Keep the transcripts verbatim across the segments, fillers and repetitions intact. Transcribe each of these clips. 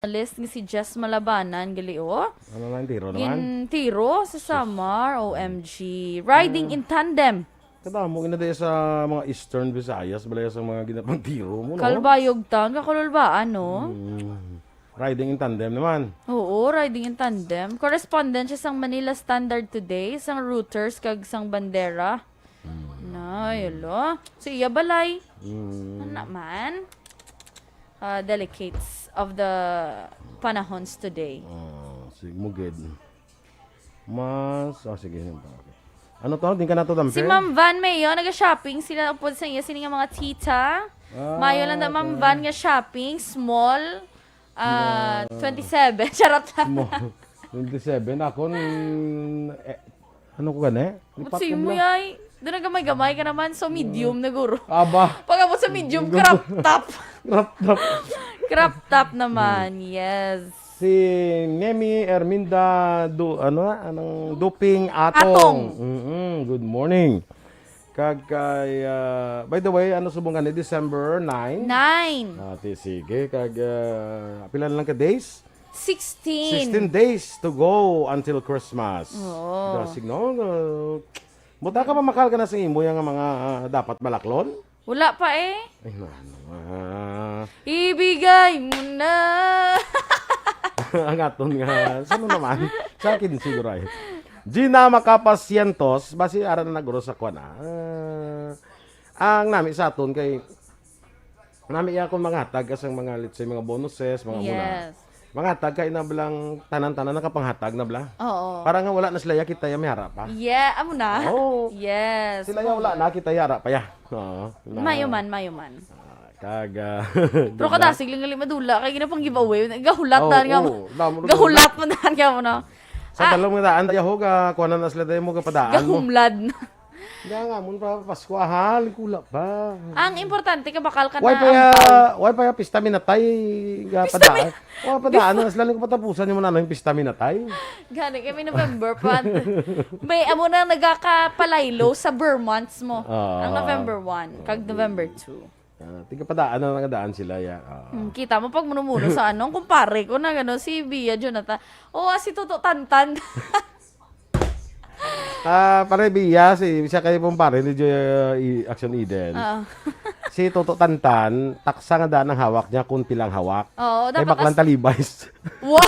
list nga si Jess Malabanan, gali, oh. Ano na yung tiro naman? Gintiro sa Samar, O M G. Riding in tandem. Kadamo, ina, dahil sa mga Eastern Visayas, balay sa mga ginapang tiro mo, no? Calbayog Town, kakululbaan, no? Mm. Riding in tandem naman. Oo, riding in tandem. Correspondent siya sang Manila Standard Today, sang Reuters, kag sang Bandera. Mm. Na, yalo. So, iya balay. Mm. Ano naman? Ah, delicates of the panahons today. Oh, sige mo, gid. Mas, oh, sige, yun pa. Okay. Ano to? Di ka na to, Si damper? Ma'am Van Mayo, naga-shopping sila upod sa iya sini nga mga tita. Ah, Mayo lang na, Ma'am okay. Van, nga shopping, small, ah, Na- twenty-seven. Charot lang. Small. Twenty-seven. Ako, eh, ano ko gani? Lipat Utsi ko mo, lang. Yay. Doon na gamay-gamay ka naman. So, medium na guro. Aba. Pag-abot sa medium, Guro. Crop top. Crop top. Crop top naman, yes. Si Nemi Erminda Du-, ano na? Anong Duping Atong. Atong. Mm-mm. Good morning. Kag kay, ah, by the way, ano subong gani? December nine? Nine. Ate, sige. Kag, ah, pila na lang ka days? Sixteen. Sixteen days to go until Christmas. Oo. Dasig, no? No. Buta ka pa, makal ka na sa imo yung mga, ah, dapat malaklon? Wala pa eh. Ay, na, ano, ah. Ibigay mo na. Ang aton nga. Saan naman? Sa akin siguro ay. Gina Macapas Cientos, basi ara na naguro sa kwan, ah. Ah, ang nami sa aton kay nami iya kung manghatag ka sang mga, let's say, mga bonuses, mga muna. Yes. Manghatag ka ina blang tanan-tanan nakapanghatag na bla. Oo. Para nga wala na sila ya kita ya may harap pa. Yeah, amo na. Oo. Yes. Sila ya wala na kita ya harap pa ya. Oo. Na- Mayo man, mayo man. Ah, kag, ah, Pero dula. Kadasig lang gali madula kay ginapang giveaway. Gahulat Oo, na nga. Oo. Damo na Gahulat mo na nga mo na. Sa Ah. Dalom nga daan, yaho, ga, kuha na sila dahil mo, gapadaan mo. Gahumlad na. Nga nga, mo pa, Pasko, ha? Likula pa. Ang importante, kabakal ka Why na pa ya, ang why pa ya pista minatay, ga, Pista padaan? Wala, padaan na sila, ko patapusan yung mga nanay, pista minatay. Gani, kami November pa. May, amo na nagakapalaylo sa Ber months mo. Ah. Ang November one, kag November two. Ah, tiga padaan na nga daan sila, ya. Ah. Hmm, kita mo pag muno-muno sa ano, ang kumpare ko na gano, si Bia Jonathan. Oo, ah, si Toto Tantan. Ah, pare Bia, si, siya kayo pong pare ni Joy, uh, i-, Action Eden. Oo. Si Toto Tantan, taksa nga daan ang hawak niya kung pilang hawak. Oo, Kay dapat baklang as- talibay. Wow!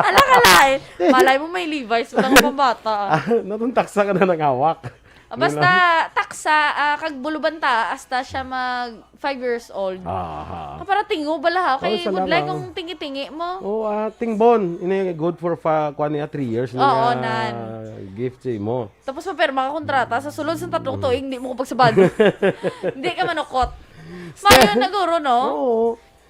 Ala ka lain. Malay mo may Levi's, wala ka pang bata, ah. Ah, natong taksa ka na nang hawak. Ah, basta Yun lang. Taksa, ah, kag buluban ta, hasta siya mag five years old. Aha. Kaparating mo bala ha, Oh, kay salamat. Budlay kung tingi-tingi mo. Oh, ah, tingbon. Ini good for fa-, kuan niya, three years Oo, niya nan. Gift sa imo. Tapos mapirma ka kontrata, sa sulod sa tatlong Mm. tuig, hindi mo ko pagsabado. Hindi ka manukot. Mayo na guro, no? Oo.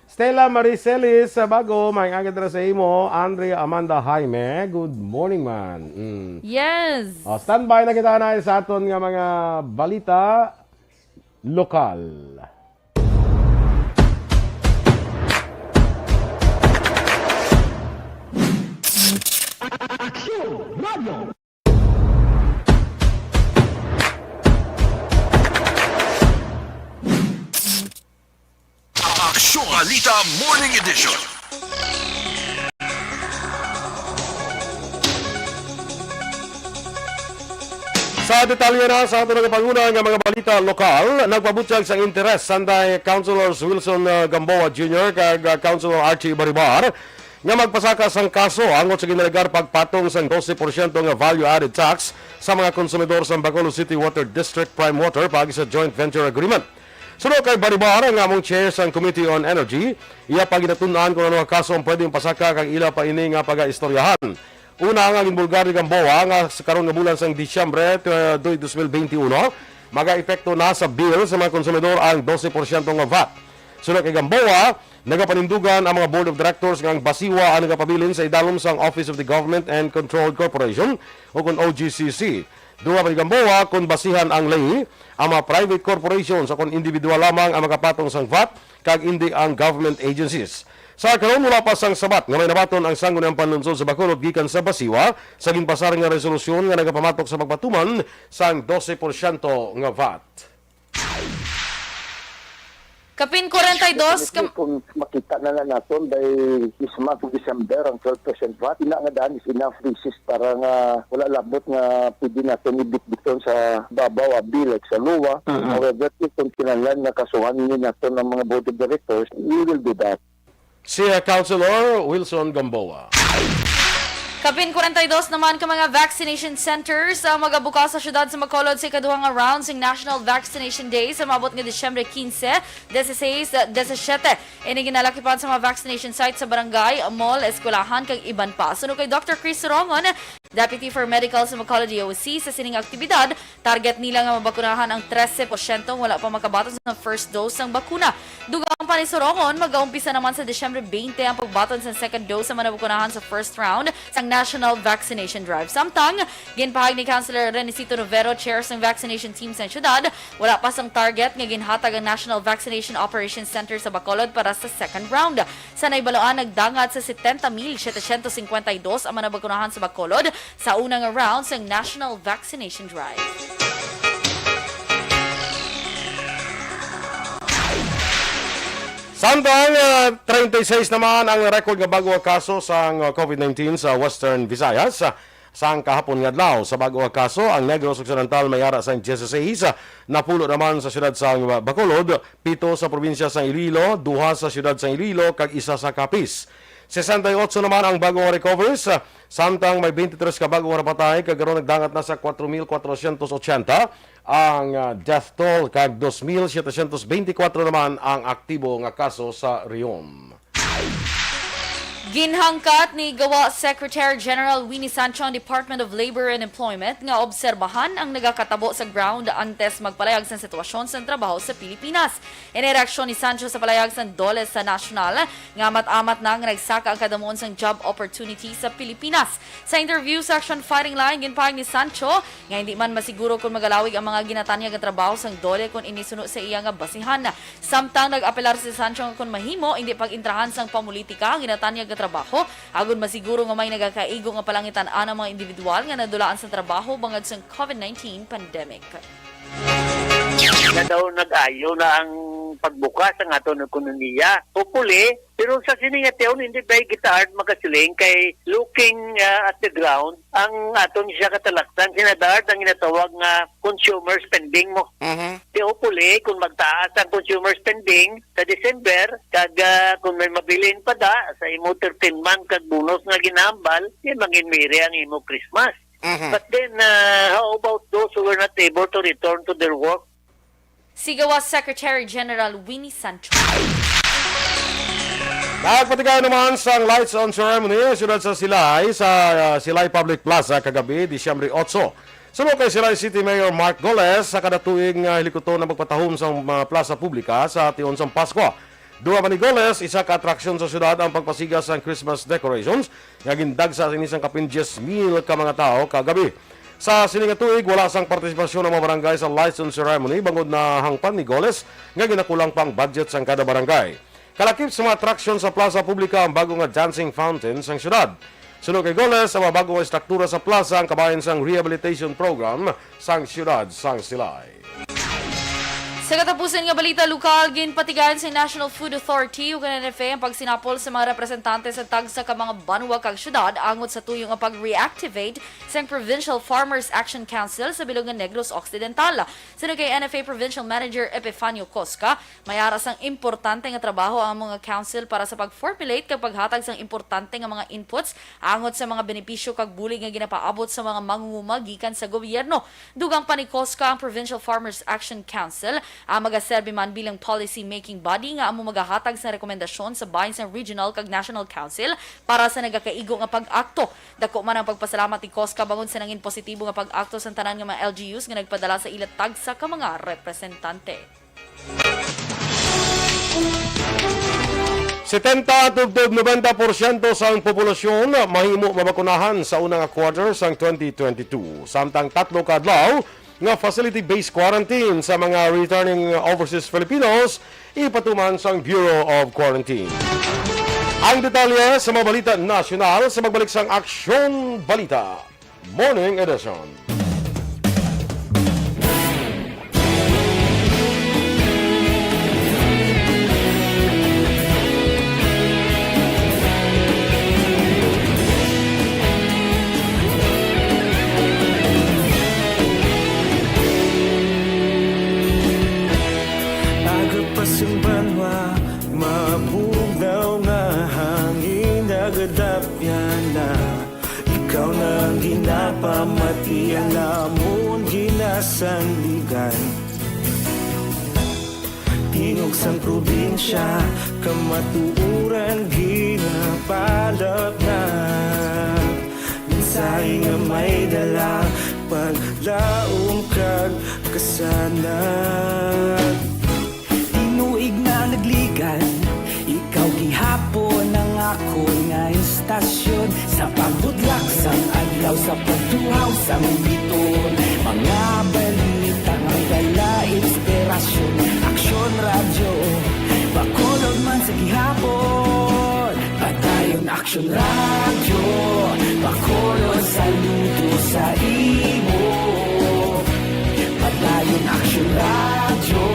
Stella Marie Celis Sabago, may agad ra sa imo. Andrea Amanda Jaime, good morning, man. Mm. Yes. Oh, standby na kita na sa aton nga mga balita lokal. Aksyon Radio. Aksyon Balita Morning Edition. Sa detalye na sa ato nagapanguna nga mga balita lokal, nagpabutyag sang interes sanday Councilors Wilson, uh, Gamboa Junior kag, uh, Councilor Archie Baribar nga magpasaka sang kaso angot sa ginalegar pagpatong sang dose porsyento nga value-added tax sa mga konsumidor sa Bacolod City Water District Prime Water paagi sa joint venture agreement. Suno kay Baribar nga among chair sang Committee on Energy, iya pa ginatun-an kung ano nga kaso ang pwedeng pasaka kag ila pa ini nga pagaistoryahan. Una nga ginbulgar ni Gamboa nga sa karon nga bulan sang Disyembre, uh, dos mil benti uno, magaepekto na sa bill sa mga konsumidor ang dose porsyento nga vat. Suno kay Gamboa, nagapanindugan ang mga Board of Directors nga ang BACIWA ang nagapabilin sa idalom sang Office of the Government and Controlled Corporation o kon O G C C. Dugang pa ni Gamboa, kon basihan ang ley, ang mga private corporations o kon individual lamang ang makapatong sang vat kag indi ang government agencies. Sa karon, wala pa sang sabat nga may nabaton ang Sangguniang Panlungsod sa Bacolod gikan sa BACIWA sa ginpasar nga resolusyon nga nagapamatok sa pagpatuman sang dose porsyento nga vat. Kapin kwarenta y dos ka Definitely, kung makita na lang naton by this month of December ang twelve percent vat, ina nga daan is enough basis para nga wala labot nga pwede naton ibitbiton sa babaw abi, like sa luwa. Mm-mm. However, kung kinahanglan nga kasuhan ni naton ang mga board of directors, we will do that. Si uh, Councilor Wilson Gamboa. Kapin kwarenta y dos naman ka mga vaccination centers ang magabukas sa siyudad sa Bacolod sa ikaduha nga round sing National Vaccination Day sa maabot nga Disyembre quince, dieciséis, diecisiete. Ini ginalakipan sa mga vaccination sites sa barangay, mall, eskwelahan, kag iban pa. Suno kay Doctor Chris Rongon, Deputy for Medical sa Bacolod D O C, sa sining aktibidad, target nila nga mabakunahan ang trese porsyento nga wala pa makabaton sa first dose sang bakuna. Dugang pa ni Sorongon, magaumpisa naman sa Disyembre twenty ang pagbaton sa second dose sa mga nabakunahan sa first round sang National Vaccination Drive. Samtang, ginpahayag ni Councilor Renicito Rivero, chair sang vaccination team sa siyudad, wala pa sang target nga ginhatag ang National Vaccination Operations Center sa Bacolod para sa second round. Sa naibaluan, nagdangat sa setenta mil setecientos cincuenta y dos ang mga nabakunahan sa Bacolod sa una nga round sang National Vaccination Drive. Samtang ah, treinta y seis naman ang record nga bag-o nga kaso sang ah, covid nineteen sa Western Visayas. Sang kahapon nga adlaw, sa bag-o nga kaso, ang Negros Occidental may ara sang dieciséis, napulo naman sa siyudad sang Bacolod, pito sa probinsya sang Iloilo, duha sa siyudad sang Iloilo, kag isa sa Capiz. Sesenta y ocho naman ang bag-o nga recoveries, samtang may twenty-three ka bag-o nga napatay, kag karon nagdangat na sa kwatro mil kwatrosyentos otsenta ang ah, death toll, kag dos mil setecientos beintikwatro naman ang aktibo nga kaso sa rehiyon. Ginhangkat ni gawa Secretary General Winnie Sancho ang Department of Labor and Employment nga obserbahan ang nagakatabo sa ground antes magpalayag sa sitwasyon sa trabaho sa Pilipinas. Ini reaksyon ni Sancho sa palayag sa DOLE sa nasyonal nga amat-amat na nga nagsaka ang kadamuon sang job opportunity sa Pilipinas. Sa interview sa Action Fighting Line, ginpahayag ni Sancho nga hindi man masiguro kon magalawig ang mga ginatanyag nga trabaho sang DOLE kon ini suno sa iya nga basihan. Samtang nag-apelar si Sancho nga kon mahimo, hindi pag-intrahan sang pamulitika ang ginatanyag nga trabaho, agud masiguro nga may nagakaigo nga palangitan-an ang mga individual nga nadulaan sang trabaho bangod sang covid nineteen pandemic. Nga daw nag-ayo na ang pagbukas ang aton ekonomiya. Hopefully, pero sa sini nga tiyon, hindi ba kita art makasiling kay looking uh, at the ground, ang aton siya katalaktan, sinadart ang ginatawag nga consumer spending mo. Mhm. Kaya hopefully, kung magtaas ang consumer spending sa December, kag ah, kung may mabilin pa da, sa imo thirteen month kag bonus nga ginambal, di mangin miri ang imo Christmas. Mhm. But then, uh, how about those who were not able to return to their work? Si gawa Secretary General Winnie Sancho. Nagpatigayon naman sang lights on ceremony sa siyudad sa Silay sa uh, Silay Public Plaza kagabi, Disyembre otso. Suno kay Silay City Mayor Mark Goles, sa kada tuig nga hilikuton ang pagpatahom sa mga plaza publika sa tion sang Pasko. Duha man ni Goles, isa ka atraksyon sa syudad ang pagpasiga sang Christmas decorations nga gindagsa sini sang kapin diyes mil ka mga tawo kagabi. Sa sini nga tuig, wala sang partisipasyon ang mga barangay sa lights on ceremony bangod nahangpan ni Goles nga ginakulang pa ang budget sang kada barangay. Kalakip sa mga atraksyon sa plaza publika ang bago nga dancing fountain sang syudad. Suno kay Goles, ang mga bago nga estruktura sa plaza ang kabahin sang rehabilitation program sang syudad sang Silay. Sa katapusan nga balita lokal, ginpatigayon sa National Food Authority ug ang N F A ang pagsinapol sa mga representante sa tagsa ka mga banwa kag syudad angot sa tuyo nga pag-reactivate sang Provincial Farmers Action Council sa bilog nga Negros Occidental. Suno kay N F A Provincial Manager Epifanio Cosca, may ara sang importante nga trabaho ang mga council para sa pag-formulate kag paghatag sang importante nga mga inputs angot sa mga benepisyo kag bulig nga ginapaabot sa mga mangunguma gikan sa gobyerno. Dugang pa ni Cosca, ang Provincial Farmers Action Council ang magaserbi man bilang policy-making body nga amo magahatag sang rekomendasyon sa bahin sang regional kag national council para sa nagakaigo nga pag-akto. Dako man ang pagpasalamat ni Cosca bangod sa nangin positibo nga pag-akto sang tanan nga mga L G Us nga nagpadala sa ila tagsa ka mga representante. Setenta tubtob nobenta porsyento sang populasyon mahimo mabakunahan sa una nga quarter sang twenty twenty-two. Samtang tatlo ka adlaw nga facility-based quarantine sa mga returning overseas Filipinos ipatuman sang Bureau of Quarantine. Ang detalye sa mga balita nasyonal sa pagbalik sang Aksyon Balita. Morning Edition. Yan na, ikaw na ang ginapamati, ang amon ginasandigan. Tingog sang probinsya, kamatuoran ginapalapnag. Mensahe nga may dala, paglaom kag kasanag. Tinuig na nagligan, ikaw gihapon ang akon nga istasyon. Sa pagbudlak sang adlaw, sa pagtuhaw sang bituon, mga balita nga dala inspirasyon. Aksyon Radyo, Bacolod man sa gihapon. Padayon Aksyon Radyo, Bacolod, saludo sa imo. Padayon Aksyon Radyo,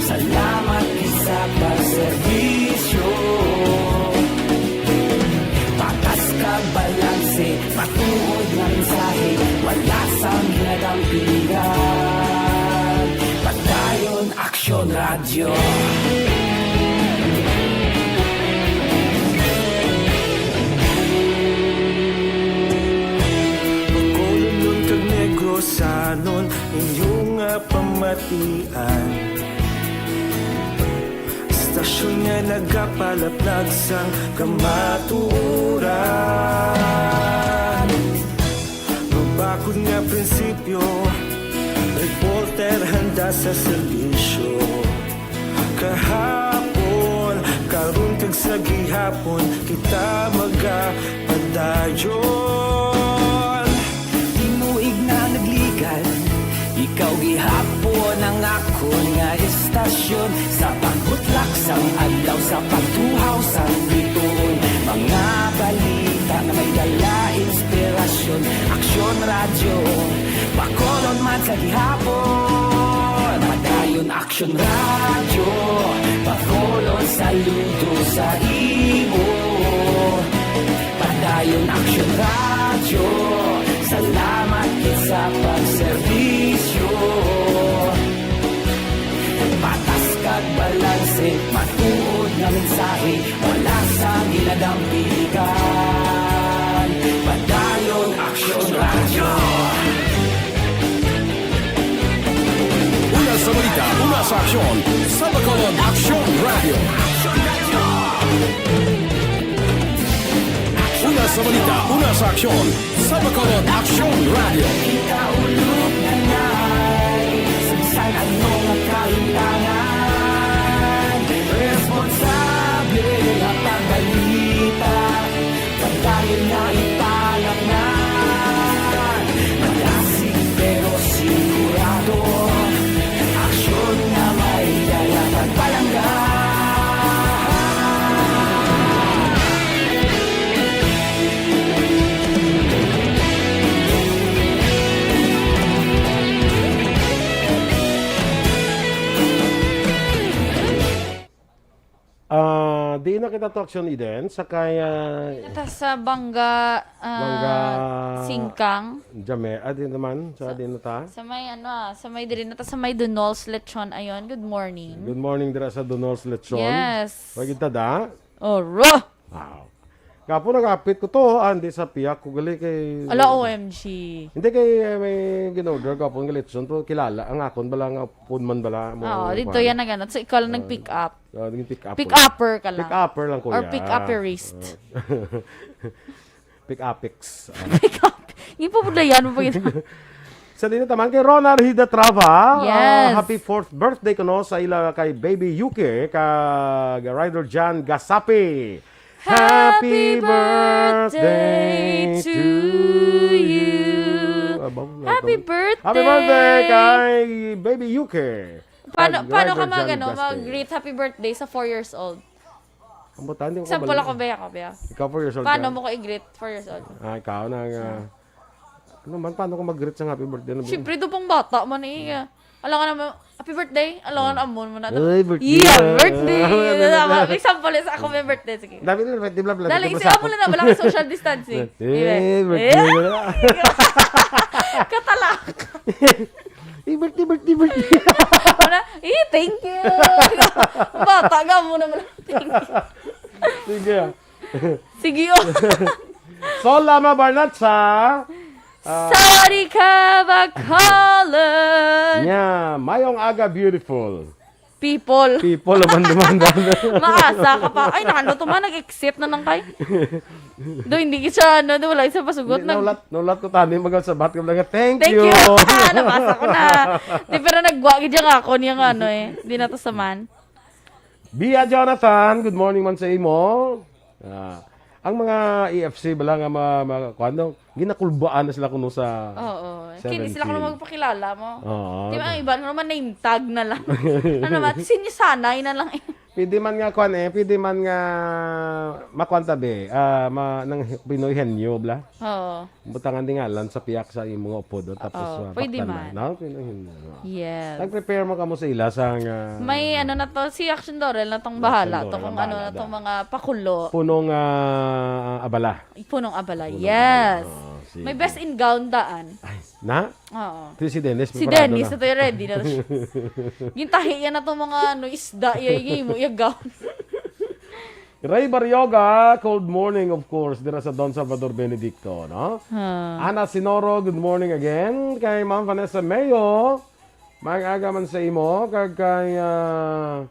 salamat gid sa pagserbisyo. Patas kag balanse, matuod nga mensahe, wala sang ginadampigan. Padayon Aksyon Radyo. Bacolodnon kag Negrosanon, inyo nga pamatian. Istasyon nga nagapalaplag sang kamatuoran. Mabakod nga prinsipyo, reporter handa sa serbisyo. Kahapon, karon kag sa gihapon, kita magapadayon. Tinuig na nagligan, ikaw gihapon ang akon nga istasyon. Sa pagbutlak sang adlaw, sa pagtuhaw sang bituon, mga balita nga may dala inspirasyon. Aksyon Radyo, Bacolod man sa gihapon. Padayon Aksyon Radyo, Bacolod, saludo sa imo. Padayon Aksyon Radyo, salamat gid sa pagserbisyo. Patas kag balanse, matuod nga mensahe, wala sang ginadampigan. Padayon Aksyon Radyo. Una sa balita, una sa aksyon, sa Bacolod Aksyon Radyo. Una sa balita, una sa aksyon, sa Bacolod Aksyon Radyo. Ikaulog na nay, sa bisan ano nga kahimtangan, responsable nga pagbalita. Pagdayon na ipalatnan, malasig pero sigurado. Aksyon nga may dala pagpalangga. Ah, di na kita to Action Eden, sa kay, ah, Nata sa Bangga, ah, Bangga, Singkang. Jame, ah, di naman, sa, Sa, di na ta. Sa may ano, ah, sa may diri na ta, sa may Dunol's Lechon. Ayun, good morning. Good morning dira sa Dunol's Lechon. Yes. Wa gid ta da? Oro! Wow. Kapo nagapit ko to, ah, hindi sa piyak ko gali kay Ala, O M G. Hindi kay, eh, may ginorder ko po ng lechon, pero kilala ang akon bala nga food man bala mo. Oo, dito kuwan. Yan na ganat. So, ikaw lang Ah, nag-pick up. Ah, naging pick up Pick ko. Upper ka lang. Pick upper lang ko Or yan. Pick upperist. Ah. Pick apex. Ah. Pick up. Hindi po pala yan. Mo pa yun. Sa din naman kay Ronald Hidatrava, ah, Yes. Happy fourth birthday kuno sa ila kay Baby Yuki, kag Rider John Gasapi. Happy Happy birthday birthday to to you. you. Abang, Happy abang. Happy birthday birthday. Kay Baby Yuki. Paano, Kag paano ka Rider mag, John ano, Gasapi. Mag-greet happy birthday sa four years old? Ang bata, hindi ko Example kabalo. Ako, be, ako, be. Ikaw, four years old Paano ka? Mo ko i-greet four years old? Ah, ikaw na nga. Ano man, paano ko mag-greet sa happy birthday na Siyempre, dupang bata man eh. Alam ka naman, happy birthday. Alam ka Ah. naman mo na. Ay, birthday Yeah, na. Birthday. Tama. Example, is ako may birthday. Sige. Dami na, birthday, blah, blah, Dali, blah, isi blah. Amo na, wala kang social distancing. Birthday, Diba? birthday Eh? na. Katalak. Eh, birthday, birthday, birthday. Ano? Eh, thank you. Bata ka mo naman. Thank you. Sige. Sige, oh. Solama Barnatsa. Sorry ka ba, caller? Nya, mayong aga, beautiful. People. People, naman, naman. Maasa ka pa. Ay, nano to man, nag-exit na lang kay. Do, hindi siya, ano, do, wala siya pasugot. Naulat, naulat ko tani, magasabat ka lang. Thank, Thank you. you. Ah, nabasa ko na. Di, pero nagwa gid yung ako niya nga, ano, eh. Di na to sa man. Bia Jonathan, good morning man sa imo. Ah, ang mga E F C bala nga ma, ma, kuwan, no? Ginakulbaan na sila kuno sa Oo. seventeen. Kini sila ko magpakilala mo. Oo. Di ba, ang iba naman name tag na lang. Ano ba? Sinisanay na lang eh. Pwede man nga kuwan eh, pwede man nga makuwan tabi, ah, ma, nang Pinoy henyo bla. Oo. Butangan di ngalan sa piyak sa imong upod, no? Tapos Oo, ah, pwede baktan man. Na, no? Pinoy henyo. Yes. Nag-prepare mo kamo sa ila sa nga May ano na to, si Action Dorel na tong Action bahala Dorel to kung ang ano bahala na tong na. Mga pakulo. Punong ah, abala. Punong abala. Punong Yes. abala. Oo, sige. May best in gown daan. Na? Oo. Si, si Dennis, Si preparado Dennis na. Ito yung ready na to siya. Gintahi yan na to mga ano, isda, yung mo, yung gown. Ray Barrioga, good morning, of course, dira sa Don Salvador Benedicto, no? Ah. Ana Sinoro, good morning again. Kay Ma'am Vanessa Mayo, maayong aga man sa imo. Kag kay, ah,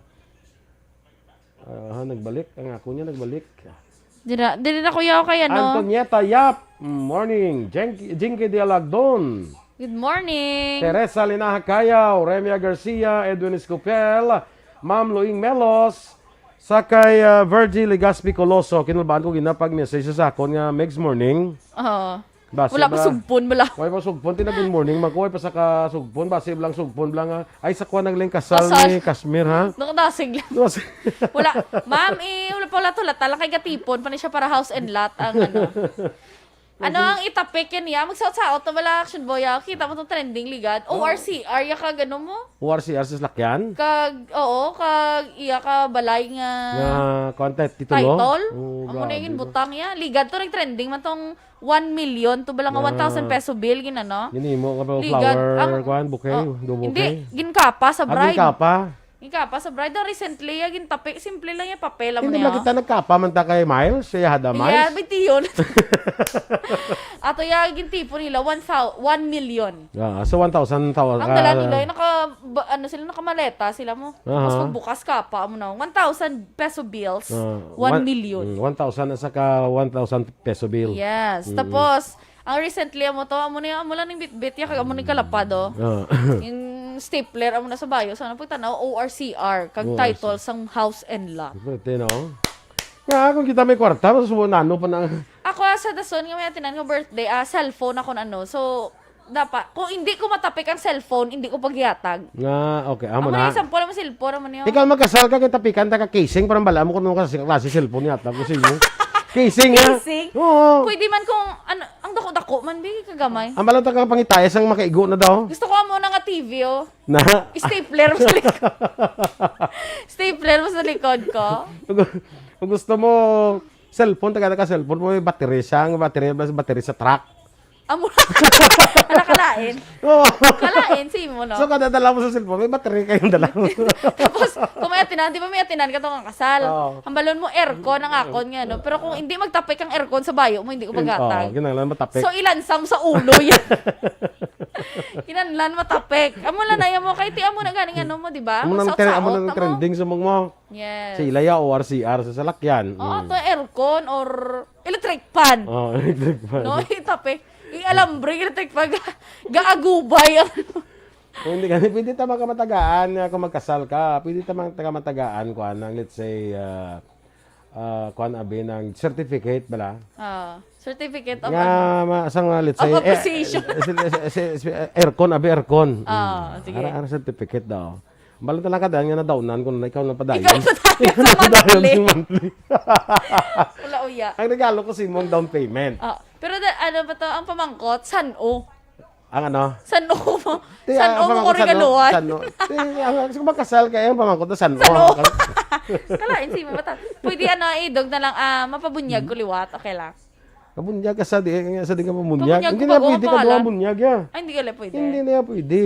ah, nagbalik. Ang ako niya, nagbalik. Dira, dira na kuya kay ano. Antonieta Yap, morning. Jeng, Jinky Dialagdon. Good morning. Teresa Linaha Cayaw, Remia Garcia, Edwin Escopel, Ma'am Luing Melos, sa kay ah, Virgie Legaspi Coloso, kinulbaan ko ginapag-message sa akon nga Megs morning. Oo. Basi Wala pa ba- sugpon, wala. Way pa sugpon, tina good morning, man ko, way pa sa ka sugpon, basi lang sugpon lang nga, ay sa kuha nagling kasal Kasal. Ni Kasmir, ha? Nakadasig lang. Basi- Wala. Ma'am, eh, wala pa, wala to, wala. Lang kay gatipon pa ni siya para house and lot ang ano. Ano ang itapik yan niya? Magsaot-saot na wala, Action Boy, ah. Kita mo tong trending ligad. O R C R, ya kag ano mo? O R C R sa salakyan? Kag, oo, kag iya ka balay nga Nga, kuwan, tit-, titulo? title. Oo, Amo na grabe. Yung butang niya. Ligad to nagtrending man tong one million to bala nga Ah. one thousand peso bill, ginano. Ginimo nga pa Ligad. flower, Ang, kuwan, bouquet, oh, do bouquet. Hindi, ginkapa sa Ah, bride. ginkapa? Ginkapa sa bride. Ang recently, ah, gintapik, simple lang yung papel, amo Hindi niya. Makita nagkapa man ta kay Miles, siya hada Miles. Yeah, bitiyon. Ato ya, gintipon nila, one thousand, one million. Ah, so one thousand tawag. Ang dala nila, yung naka, ba, ano sila, nakamaleta sila mo. Aha. Tapos pagbukas ka pa, amo na, one thousand peso bills, Ah, one million. Mm, one thousand na sa ka one thousand peso bill. Yes. Mm. Tapos, ang recently, amo to, amo na, amo lang yung bitbit, ya, kag amo na yung kalapad, oh. Ah. Yung stapler, amo na sa bayo, sa ano, pagtanaw, O R C R, kag O R C R. Title sang house and lot. Pwede, no? Nga, kung kita may kwarta, mas mo nano pa na. Ako, ah, sa dason nga may atinan ko birthday, ah, cellphone ako na, ano. So, dapat, kung hindi ko matapik ang cellphone, hindi ko pagyatag. Nga, okay. Amo Amo na. na example, amo cellphone, amo niyo. Ikaw magkasal ka, kay tapikan ta ka casing, parang bala mo kung ano ka klase cellphone yata ko sa inyo. Casing, ha? Casing? Oo. Pwede man kung, ano, ang dako-dako man, bi, kagamay. Ang bala ta ka pangitayas ang makaigo na daw. Gusto ko amo na nga T V, oh. Na. Stapler mo sa likod. Stapler mo sa likod ko. Kung gusto mo, cellphone, taga ka cellphone, may battery siya, ang battery, battery sa truck. Amo. Ano kalain? Oo. Kalain, si mo, no? So, kada dala mo sa cellphone, may battery kayong dala mo. Tapos, kung may atinan, di ba may atinan ka to nga kasal? Oo. Ang balon mo, aircon ang akon nga, no? Pero kung hindi magtapik ang aircon sa bayo mo, hindi ko Oo, maghatag. kinahanglan matapik. So, ilansam sa ulo yan. Kinahanglan matapik. Amo lang na yan mo. Kay ti amo na ganing ano mo, di ba? Amo nang Magsaot-saot tre-, amo nang na mo. Trending sa mga Yes. Sa ilaya, O R C R sa salakyan. Oo, Mm. to aircon or electric fan. Oh, electric fan. No, itapik. Ialambre, electric fan. Ga-, gaagubay ang Kung hindi ka, pwede ta makamatagaan nga kung magkasal ka, pwede ta makamatagaan, kuan, ng, let's say, ah, ah, kuan, abi, ng certificate, bala? Ah, certificate of Nga, ano? Ma, sa nga, let's Of say, eh, appreciation. eh, eh, eh, eh, aircon, abi, aircon. Ah, Mm. sige. Ara, ara, certificate daw. Bala talaga dahil nga nadaunan ko na ikaw na padayon. Ikaw na dayon sa monthly. Sa monthly. Wala, uya. Ang regalo ko sa imong down payment. Ah, pero da, ano ba to? Ang pamangkot, san-o? Ang ano? San-o mo? Ti, San-o ang mo ko pamangkot, regaluhan? San-o? Ti, ang, ang, kung magkasal kayo, ang pamangkot na san-o. San-o? Kalain, si mo bata. Pwede ano, idog na lang, ah, mapabunyag ko liwat. Okay lang. Kabunyag ka sa di, sa di ka pamunyag. Pabunyag Hindi ko na bago pwede ang ka pangalan. doon bunyag, ya. Ay, hindi ka lang pwede. Hindi na pwede.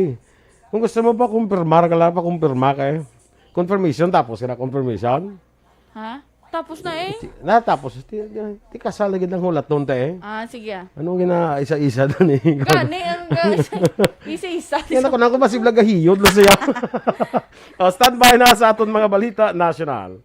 Kung gusto mo pa kumpirmar ka lang, pa kumpirma ka eh. Confirmation, tapos ka na confirmation. Ha? Tapos na eh. Natapos. Ti, ti kasal na gid ang hulaton ta eh. Ah, sige ah. Ano gina isa-isa doon eh? Gani, ang ga-, isa-isa. Yan ako na ako, masiblag ahiyod na siya. Oh, standby na sa aton mga balita national.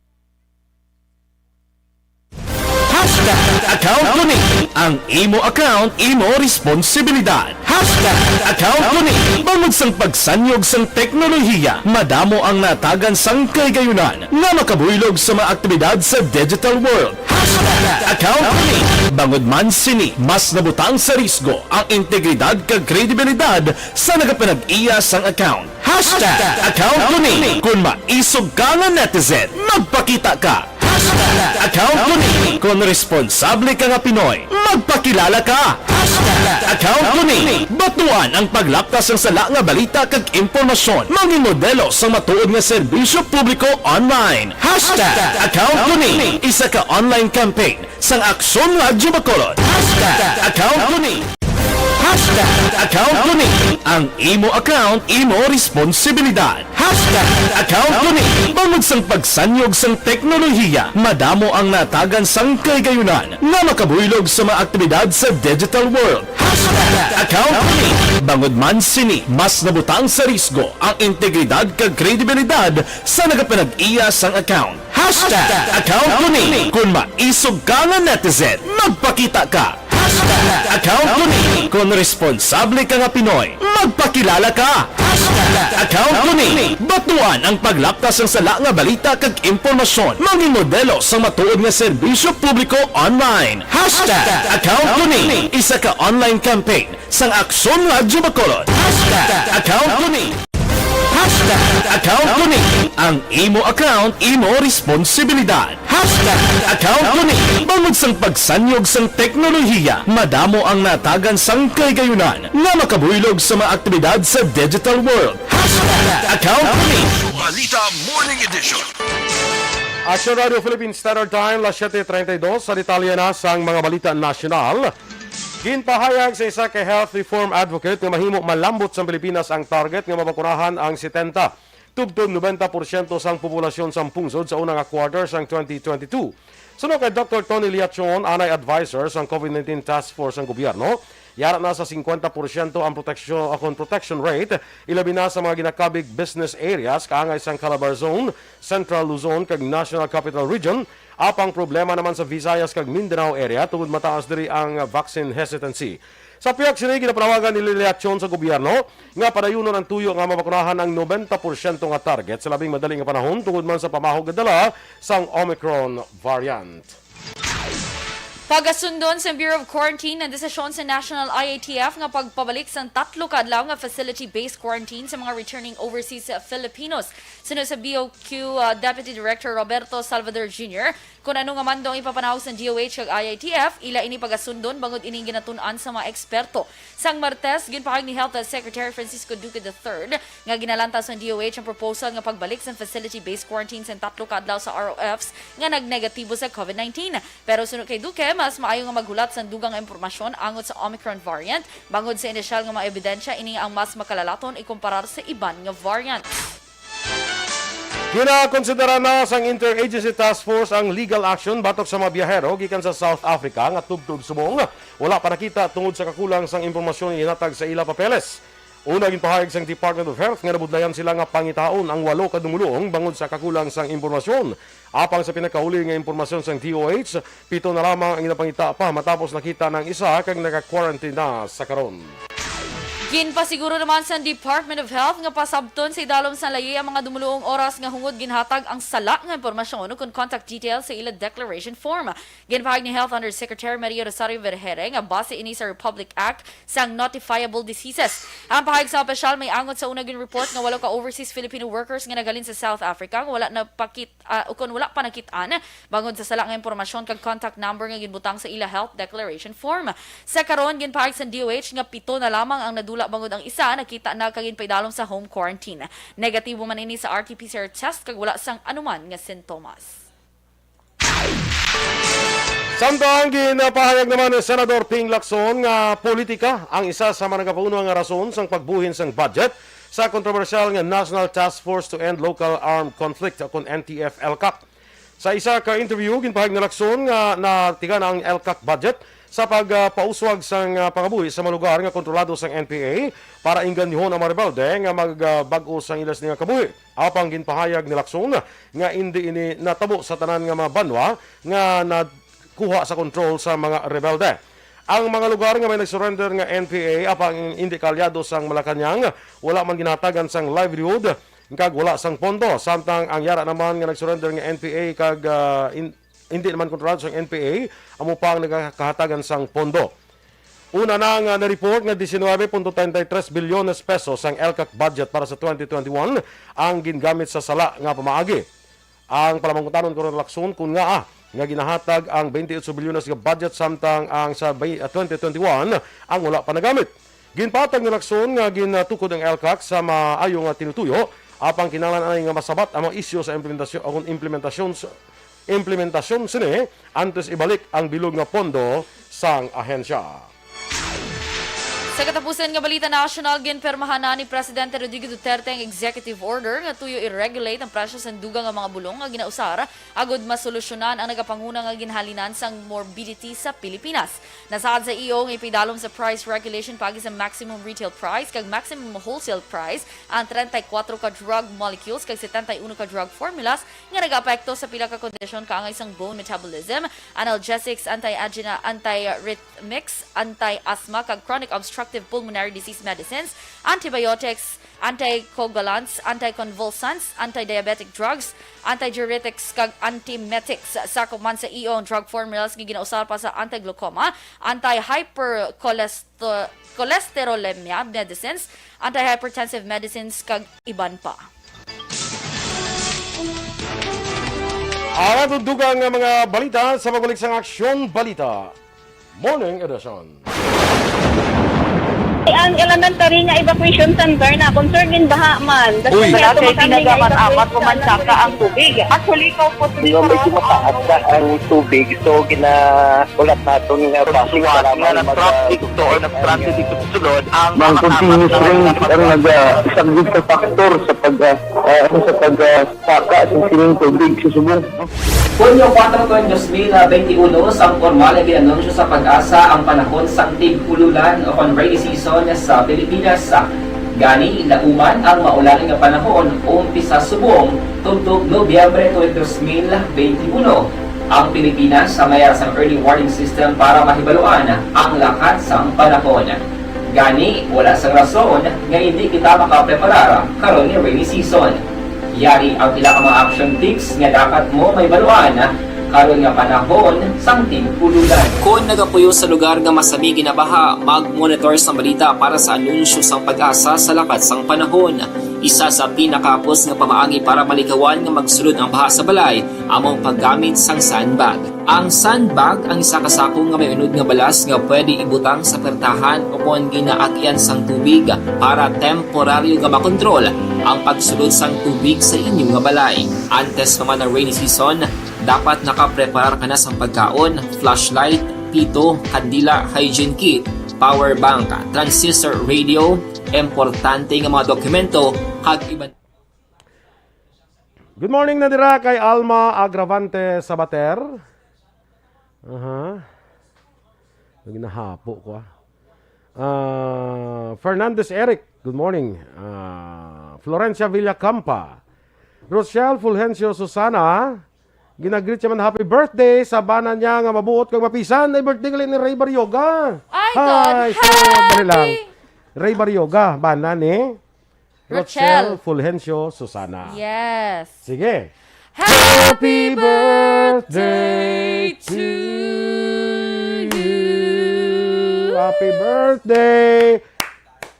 Hashtag account ko ni. Ang imo account, imo responsibilidad. Hashtag account ko ni. Bangod sang pagsanyog sang teknolohiya, madamo ang natagan sang kahigayunan nga makabuylog sa mga aktibidad sa digital world. Hashtag account ko ni. Bangod man sini, mas nabutang sa risgo ang integridad kag kredibilidad sa nagapanag-iya sang account. Hashtag account ko ni. Kung maisog ka nga netizen, magpakita ka. Hashtag account ko ni. Kung responsable ka nga Pinoy, magpakilala ka. Hashtag account ko ni. Batuan ang paglapkas sang sala nga balita kag impormasyon. Mangin modelo sang matuod nga serbisyo publiko online. Hashtag account ko ni. Isa ka online campaign sang Aksyon Radyo Bacolod. Hashtag account ko ni. Hashtag account ko ni. Ang imo account, imo responsibilidad. Hashtag account ko ni. Bangod sang pagsanyog sang teknolohiya, madamo ang natagan sang kahigayunan nga makabuylog sa mga aktibidad sa digital world. Hashtag account ko ni. Bangod man sini, mas nabutang sa risgo ang integridad kag kredibilidad sa nagapanag-iya sang account. Hashtag account ko ni. Kung maisog ka nga netizen, magpakita ka. Hashtag account ko ni. Kung responsable ka nga Pinoy, magpakilala ka. Hashtag account ko ni. Batuan ang paglapkas sang sala nga balita kag impormasyon. Mangin modelo sang matuod nga serbisyo publiko online. Hashtag account ko ni. Isa ka online campaign sang Aksyon Radyo Bacolod. Hashtag account ko ni. Hashtag account ko ni. Ang imo account, imo responsibilidad. Hashtag account ko ni. Bangod sang pagsanyog sang teknolohiya, madamo ang natagan sang kahigayunan nga makabuylog sa mga aktibidad sa digital world. Hashtag account ko ni. Balita Morning Edition. Action Radio Philippine Standard Time, las siete treinta y dos. Sa detalye na sang mga balita nasyonal, ginpahayag sa isa ka health reform advocate nga mahimo malambot sang Pilipinas ang target nga mabakunahan ang setenta tubtob nobenta porsyento sang populasyon sang pungsod sa una nga quarter sang twenty twenty-two. Suno kay Doktor Tony Liachon, anay advisor sang COVID nineteen Task Force sang gobyerno, yara na sa singkwenta porsyento ang proteksyon, akon protection rate, ilabi na sa mga ginakabig business areas kaangay sang Calabar Zone, Central Luzon, kag National Capital Region. Apang problema naman sa Visayas kag Mindanao area tungod mataas diri ang vaccine hesitancy. Sa pihak sini, ginapanawagan ni Liliachon sa gobyerno nga padayunon ang tuyo nga mabakunahan ang nobenta porsyento nga target sa labing madali nga panahon tungod man sa pamahog nga dala sang Omicron variant. Pagasundon sa Bureau of Quarantine ang desisyon sa National I A T F nga pagpabalik sang tatlo ka adlaw nga facility-based quarantine sa mga returning overseas Filipinos. Suno sa B O Q, uh, Deputy Director Roberto Salvador Junior, kun ano nga mando ang ipapanahog sang D O H kag I A T F, ila ini pagasundon bangod ining ginatun-an sa mga eksperto. Sang Martes, ginpahayag ni Health Secretary Francisco Duque the third nga ginalantaw sang D O H ang proposal nga pagbalik sang facility-based quarantine sang tatlo ka adlaw sa R O Fs nga nagnegatibo sa COVID nineteen. Pero suno kay Duque, mas maayo nga maghulat sang dugang nga impormasyon angot sa Omicron variant, bangod sa inisyal nga mga ebidensya, ini ang mas makalalaton ikumparar sa iban nga variant. Ginakonsidera na sang Interagency Task Force ang legal action batok sa mga biyahero gikan sa South Africa nga tubtob subong wala pa nakita tungod sa kakulang sang impormasyon nga ginhatag sa ila papeles. Una, ginpahayag sang Department of Health nga nabudlayan sila nga pangitaon ang walo ka dumoluong bangod sa kakulang sang impormasyon. Apang sa pinakauli nga impormasyon sang D O H, pito na lamang ang ginapangita pa matapos nakita na ang isa kag naka-quarantine na sa karon. Ginpasiguro naman sa Department of Health nga pasabton sa idalom sa layi ang mga dumoluong oras nga hungod ginhatag ang sala nga impormasyon ukon contact details sa ila declaration form. Ginpahayag ni Health Undersecretary Maria Rosario Vergeire nga base ini sa Republic Act sang Notifiable Diseases. Ang pahayag sa opisyal may angot sa una gin-report nga walo ka overseas Filipino workers nga naghalin sa South Africa nga wala na pakit ah, ukon wala pa nakit-an bangod sa sala nga impormasyon kag contact number nga ginbutang sa ila health declaration form. Sa karon, ginpahayag sa D O H nga pito na lamang ang nadula bangod ang isa nakita na kag ginpaidalom sa home quarantine. Negatibo man ini sa R T P C R test kag wala sang anuman nga sintomas. Samtang ginapahayag naman ni Senador Ping Lacson nga politika ang isa sa mga nagapauna nga rason sang pagbuhin sang budget sa kontrobersyal nga National Task Force to End Local Armed Conflict, kun N T F L CAC. Sa isa ka interview, ginpahayag ni Lacson nga natiga na ang ELCAC budget sa pagpauswag sang, ah, pangabuhi sa mga lugar nga kontrolado sang N P A para ingganyuhon ang mga rebelde nga magbag-o sang ila sini nga kabuhi. Apang ginpahayag ni Lacson nga indi ini natabo sa tanan nga mga banwa nga nakuha sa kontrol sa mga rebelde. Ang mga lugar nga may nag-surrender nga N P A apang indi kaalyado sang Malacañang, wala man ginahatagan sang livelihood kag wala sang pondo, samtang ang yara naman nga nag-surrender nga N P A kag, ah, in-, hindi naman kontrolado sang N P A, amo pa ang nagakahatagan sang pondo. Una na nga na-report nga diecinuebe punto treinta y tres bilyones pesos ang ELCAC budget para sa twenty twenty-one ang gingamit sa sala nga pamaagi. Ang palamangkutanon karon, Lacson, kun ngaa nga ginahatag ang twenty-eight bilyones nga budget samtang ang sa bay-, ah, twenty twenty-one ang wala pa nagamit. Ginpatag ni Lacson nga ginatukod ang ELCAC sa maayo nga tinutuyo, apang kinahanglan anay nga masabat ang mga isyu sa implementasyon, ang implementasyon, implementasyon sini antes ibalik ang bilog nga pondo sang ahensya. Sa katapusan nga balita nasyonal, ginpirmahan na ni Presidente Rodrigo Duterte ang executive order nga tuyo i-regulate ang presyo sang dugang nga mga bulong nga ginausar agud masolusyonan ang nagapanguna nga ginhalinan sang morbidity sa Pilipinas. Nasaad sa E O nga ipidalom sa price regulation paagi sa maximum retail price kag maximum wholesale price ang treinta y cuatro ka drug molecules kag setenta y uno ka drug formulas nga nagaapekto sa pila ka kondisyon kaangay sang bone metabolism, analgesics, anti-angina, anti-arrhythmics, anti-asthma, kag chronic obstructive pulmonary disease medicines, antibiotics, anticoagulants, anticonvulsants, antidiabetic drugs, antidiuretics, kag antiemetics. Sakop man sa E O ang drug formulas nga ginausar pa sa anti-glaucoma, anti-hypercholesterol- cholesterolemia medicines, antihypertensive medicines, kag iban pa. Ang atong dugang nga mga balita sa pagbalik sang Aksyon Balita Morning Edition. Ang elementary nga evacuation center na concern gin baha man. Uy. Wala kay pinagamat-amat ko man saka ang tubig. Actually, ikaw po, nga medyo mataas na ang tubig, so gina- Ulat naton nga base sa lamang nga na-traffic to or nag-transit dito sa sulod ang mga continuous rain ang nag-, ah, isang sa factor sa pag, ah, ah, ano, sa pag, ah, saka sa sining tubig sa subong. Hunyo kuwatro, dos mil benti uno, sang pormal nga gin-anunsyo sa PAGASA ang panahon sang tig-ululan o kon rainy season sa Pilipinas. Gani, lauman ang maulan nga panahon umpisa subong tubtob Nobyembre tulo, dos mil benti uno. Ang Pilipinas may ara sang early warning system para mahibaluan ang lakat sang panahon. Gani, wala sang rason nga indi kita makapreparar karon nga rainy season. Yari ang pila ka mga action tips nga dapat mo mahibaluan karon nga panahon sang tig-ululan. Kon nagapuyo sa lugar nga masami ginabaha, mag-monitor sang balita para sa anunsyo sang PAGASA sa lakat sang panahon. Isa sa pinakahapos nga pamaagi para malikawan nga magsulod ang baha sa balay amo ang paggamit sang sandbag. Ang sandbag ang isa ka sako nga may unod nga balas nga pwede ibutang sa pertahan o kon ginaagyan sang tubig para temporaryo nga makontrol ang pagsulod sang tubig sa inyo nga balay. Antes pa man ang rainy season, dapat nakapreparar ka na sang pagkaon, flashlight, pito, kandila, hygiene kit, power bank, transistor radio, importante nga mga dokumento, kag iban. Good morning na dira kay Alma Agravante Sabater. Aha. Ginahapo ko, ah. Ah, Fernandez Eric, good morning. Ah, Florencia Villacampa. Rochelle Fulgencio Susana, ginagreet siya man happy birthday sa bana niya nga mabuot kag mapisan. Ay, birthday gali ni Ray Baryoga. Ay, God. Hi, so, dali lang. Happy Ray Baryoga, bana ni Rochelle. Rochelle Fulgencio Susana. Yes. Sige. Happy birthday to you. Happy birthday,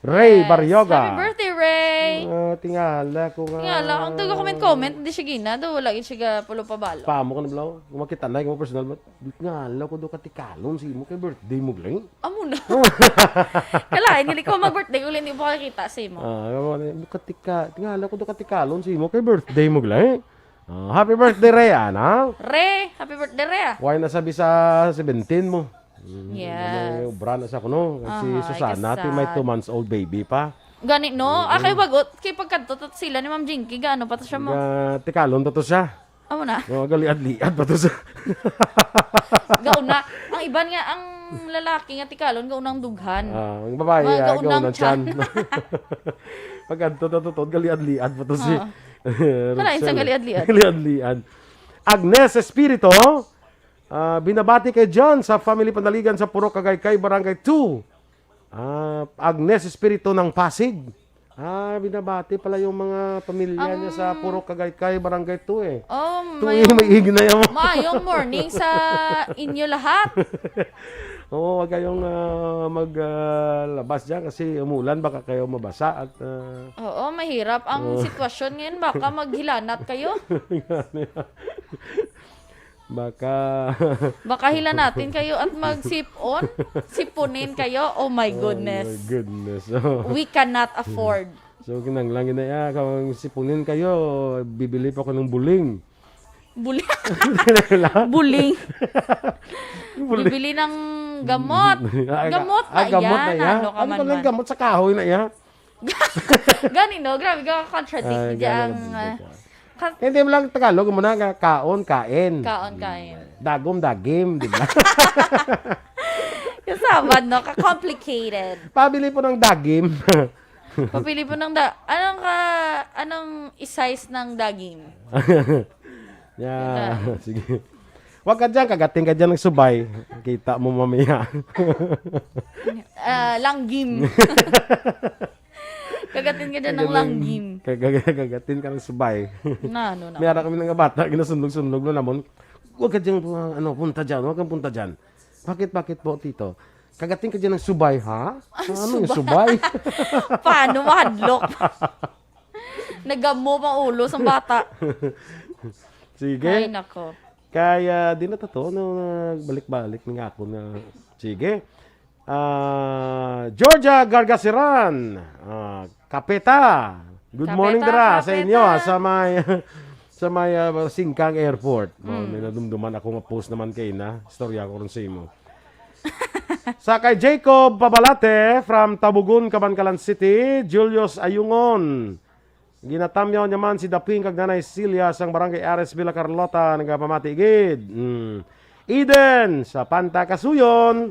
Ray Yes. Baryoga. Happy birthday, Ray. Ah, tingala ko nga. Tingala, ang taga comment-comment, hindi siya gina, daw wala gid siya pulo pabalo. Pamo ka na, Blau. Kung makita na, kung personal mo, tingala ko do katikalon si imo kay birthday mo, Glenn. Amo na. Kalain, hindi ko mag-birthday kung hindi mo kakita sa imo. Ah, amo na, katika-, tingala ko do katikalon si imo kay birthday mo, Glenn. Ah, happy birthday, Ray, ana? Re, happy birthday, Re, ah. Why nasabi sa seventeen mo? Mm, Yes. May obra na sa kuno. Si Aha, Susana, ti may kasal. Two months old baby pa. Gani, no? Mm. Ah, kay bagot, kay pagkadto, to sila ni Ma'am Jinky, gaano pa to siya mo? Ga-, tikalon to to siya. Amo na. Oh, galiad-liad pa to sa Gauna. Ang iban nga, ang lalaki nga tikalon, gaunang dughan. Ah, ang babae, Mga ah, gaunang gaunang tiyan. Tiyan. Pag adto na to, to, galiad-liad pa to si Ah. Kalain sa Rochelle. Galiad-liad. Galiad-liad. Agnes Espirito, ah, binabati kay John sa Family Panaligan sa Purok Agaycay, Barangay two. Ah, Agnes Espirito ng Pasig. Ah, binabati pala yung mga pamilya niya sa Ang Purok Agaycay, Barangay two eh. Oh, Two mayong, A, may igna yan. Mayong morning sa inyo lahat. Oo, wag kayong, ah, mag, ah, labas dyan kasi umulan, baka kayo mabasa at, ah, Oo, mahirap ang Oo. Sitwasyon ngayon. Baka maghilanat kayo. Baka Baka hilanatin kayo at magsipon. Sipunin kayo. Oh my Oh my goodness. Goodness. We cannot afford. So, kinanglan gid na iya, kung sipunin kayo, bibili pa ko ng buling. Buling. Buling. Buling. Bibili ng gamot. Ah, ga-, Gamot ah, na gamot yan. Na iya. Ano ka Ano man pala yung man? Gamot sa kahoy na iya? Gani, no? Grabe ka, contradict Ay, niya gani, ang, gani, ah, gani. Ka- Hindi mo lang Tagalog mo na nga, kaon, kain. Kaon, kain. Dagom, dagim, di ba? Kasabad, no? Ka-complicated. Pabili po ng dagim. Papili po ng da-, anong ka-, anong size ng dagim? Yeah, Yan. Sige. Wag ka dyan, kagating ka dyan ng subay. Kita mo mamaya. Ah, langgim. Kagatin ka dyan ng Ganun, langgim. Kag-, kag-, kagatin ka ng subay. Na, ano na? May ara kami nga bata, ginasunlog-sunlog na namon. Huwag ka dyan, ano, punta dyan, huwag kang punta dyan. Bakit, bakit po, tito? Kagatin ka dyan ng subay, ha? Ang Ano yung subay? Subay? Paano mahadlok? Nagamo pa ulo sa bata. Sige. Ay, nako. Kaya, di na to, no, nagbalik-balik nga ako na. Sige. Ah, Georgia Gargaseran, ah, Kapeta. Good morning, Kapeta, dira, sa Kapeta. Inyo, ah, sa may, sa may, ah, Singkang Airport. Oh, Mm. may nadumduman ako nga post naman kay na. Istorya ko rin sa imo. Sa kay Jacob Pabalate from Tabugon, Kabankalan City, Julius Ayungon. Ginatamyaw niya man si Daping kag Nanay Celia sang Barangay Ares, Villa Carlota, nagapamati gid. Mm. Eden sa Panta Kasuyon,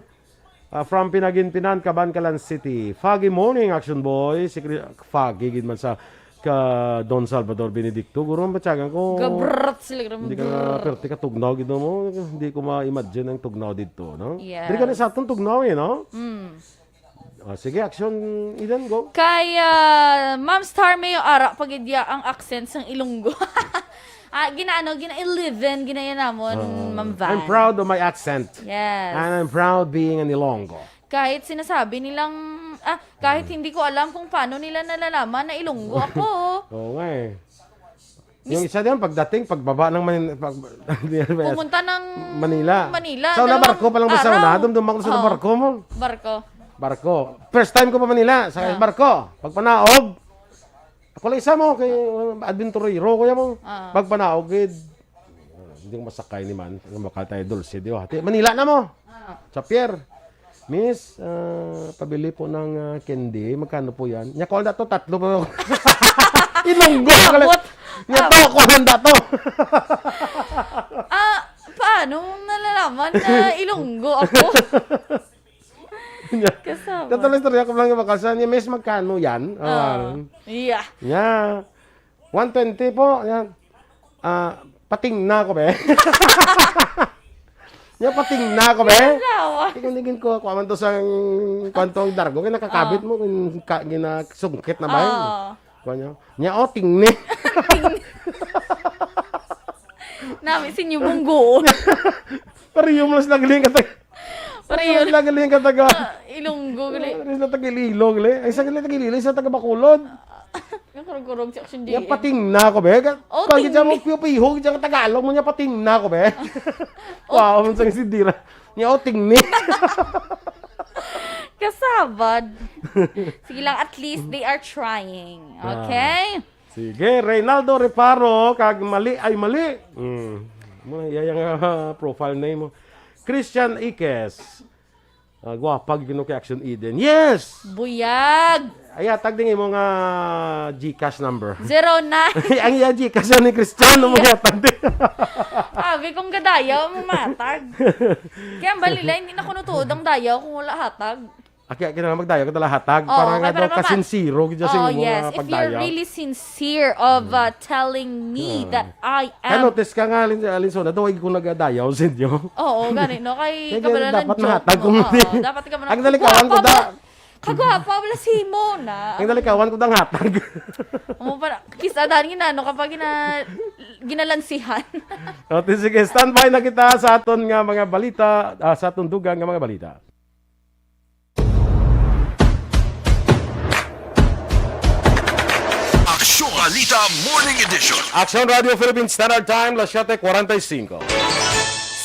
ah, from Pinaginpinan, Kabankalan City. Foggy morning, Action Boy. Si Chris, foggy gid man sa ka Don Salvador Benedicto. Guro, ang batyagan ko. Gabrrrt sila, grabe, Hindi ka na brrrt. Perte ka tugnaw gid mo. Hindi ko ma-imagine ang tugnaw dito, no? Yes. Diri ka na sa atong tugnaw eh, no? Mm. Ah, sige, action, Eden, go. Kay, ah, Ma'am Star Mayo, ara pa gid ya ang accent sang Ilonggo. Ah, ginaano, gina-eleven, ginaya namon, Ah, Ma'am Van. I'm proud of my accent. Yes. And I'm proud being an Ilonggo. Kahit sinasabi nilang, ah, kahit Mm. hindi ko alam kung paano nila nalalaman na Ilonggo ako. Oo nga eh. Mis- Yung isa din, pagdating, pagbaba ng Manila, pag, Pumunta ng Manila. Manila, Sa una, dalawang barko pa lang ba sa araw. Una? Dumdum ako sa Oo. Barko mo. Barko. Barko. First time ko pa Manila, sa Ah. barko. Pagpanaog, ako lang isa mo, kay, uh, adventurero ko yan mo. Ah. Pagpanaog, eh, hindi ko masakay ni man. Ang makal tayo, dulce, di ba? Ti-, Manila na mo. Ah. Sa pier. Miss, ah, pabili po ng, ah, candy. Magkano po yan? Nya, kuwan dato, tatlo po. Ilonggo ka lang. Abot. Nya to, Abot. Kuwan dato. Ah, paano mong nalalaman na Ilonggo ako? Nya, Kasama. Tatlo lang istorya ko lang yung bakal sa niya. Miss, magkano yan? Ah, Ah, yeah. Nya, one twenty po. Yan. Ah, pating na ako, be. Nya, pating na ako, be. Asawa. Tingin-tingin ko, kuha man to sa kwanto ang dargo. Kaya nakakabit Ah. mo, kung ka, ginasungkit na ba yun? Ah. Kuha niya. Nya, oh, tingni. Nami, sinyo mong guon. Pareho mo lang sila galing katag-, Pareho. Sila galing kataga. Ah, Ilonggo, gali. Pareho sila taga Iloilo, gali. Ay, isa gali taga Iloilo, isa taga Bacolod. Yung kurog-kurog si Action Nya G M. Pating na ako, be. Ka-, Oh, pag ting- kita mo, piyo-piyo, kita ka Tagalog mo, nya pating na ako, be. Oh. Wow, ang sang sindira. Nya, oh, ting ni. Kasabad. Sige lang, at least they are trying. Ah. Okay? Sige, Reynaldo Reparo, kag mali ay mali. Mm. Mo na iya yang, ah, profile name mo. Christian Iquez. Ah, gwapa gyud kuno kay Action Eden. Yes! Buyag! Ay, hatag din imo nga GCash number. Zero nine. Ang iya GCash ni Cristiano, Iya. Mga hatag din. Abi kong gadayaw mo matag. Kaya ang balila, hindi na kuno tuod ang dayaw kung wala hatag. Ah, kaya kinahanglan magdayaw ka dala hatag. Oo, para nga kaya daw para mamat- kasinsiro, gid siya sa Oo, imo yes. nga If you're pagdayaw. Really sincere of, uh, telling me Ah. that I Kaya am notice ka nga, Lin-, Linsona, daw ay ko nagadayaw sa inyo. Oo, gani, no? Kay Kaya kabalo lang dapat joke mahatag mo. Kung Oo, hindi. Dapat ka man Ang nalikawan ko Gwapa da- ba? Kagwapa, wala si Mona. Ang nalikawan ko dang hatag. Amo pa, kisa daan gina, no, kapag gina-, ginalansihan. Okay, sige, standby na kita sa aton nga mga balita, ah, sa aton dugang nga mga balita. Aksyon Balita Morning Edition. Aksyon Radio Philippines Standard Time, las siete cuarenta y cinco.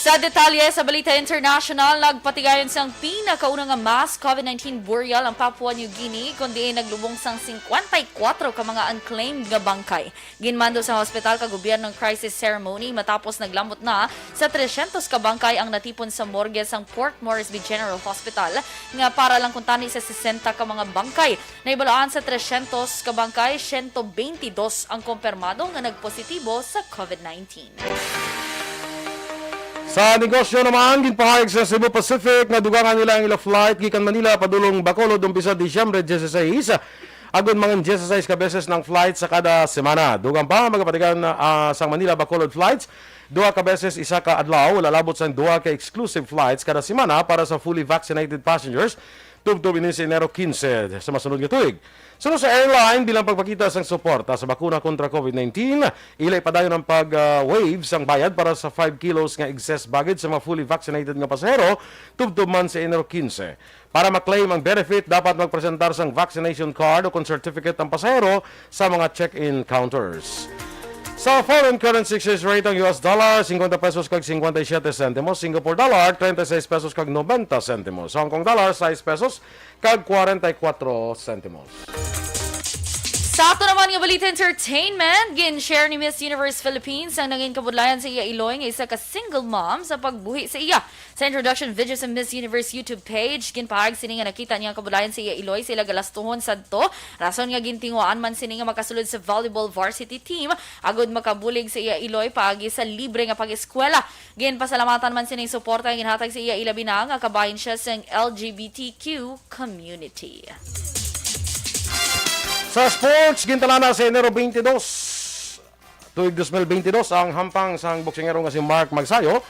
Sa detalye sa Balita International, nagpatigayon sang pinakauna nga mass COVID nineteen burial ang Papua New Guinea, kundi naglubong sang singkwenta y kuwatro ka mga unclaimed nga bangkay. Ginmando sa hospital ka gobyerno ang crisis ceremony matapos naglambot na sa tresyentos ka bangkay ang natipon sa morgue sang Port Moresby General Hospital, nga para lang kuntani sa sesenta ka mga bangkay. Nahibaluan sa tresyentos ka bangkay, siyento beintidos ang kumpirmado nga nagpositibo sa COVID nineteen. Sa negosyo naman, ginpahayag sa Cebu Pacific nga dugangan nila ang ila flight gikan Manila padulong Bacolod umpisa Disyembre dieciséis, agod mangan dieciséis ka beses ng flight sa kada semana. Dugang pa, magapatigan, ah, sang Manila Bacolod flights duha ka beses isa ka adlaw, lalabot sang duha ka exclusive flights kada semana para sa fully vaccinated passengers, tubtob ini sa Enero quince sa masunod nga tuig. Suno sa airline, bilang pagpakita sang suporta sa bakuna kontra COVID nineteen, ila ipadayon ang pag, ah, waive sang bayad para sa five kilos nga excess baggage sa mga fully vaccinated nga pasahero, tubtob man sa Enero quince. Para ma-claim ang benefit, dapat magpresentar sang vaccination card o kon certificate ang pasahero sa mga check-in counters. Sa foreign currency exchange rate, ang U S dollar, cincuenta pesos kag cincuenta y siete centimos, Singapore dollar, treinta y seis pesos kag noventa centimos, Hong Kong dollar, sais pesos kag kwarenta y kuwatro sentimos. Sa ato naman nga balita entertainment, gin-share ni Miss Universe Philippines ang nangin kabudlayan sa iya iloy nga isa ka single mom sa pagbuhi sa iya. Sa introduction video sa Miss Universe YouTube page, ginpahayag sini nga nakita niya ang kabudlayan sa iya iloy sa ila galastuhon sadto, rason nga gintinguhaan man sini nga makasulod sa volleyball varsity team agod makabulig sa iya iloy paagi sa libre nga pag-eskwela. Ginpasalamatan man sining suporta nga ginhatag sa iya, ilabi na nga kabahin siya sang L G B T Q community. Sa sports, gintalana sa Enero twenty-two, tuig dos mil bentidós, ang hampang sang boksingero nga si Mark Magsayo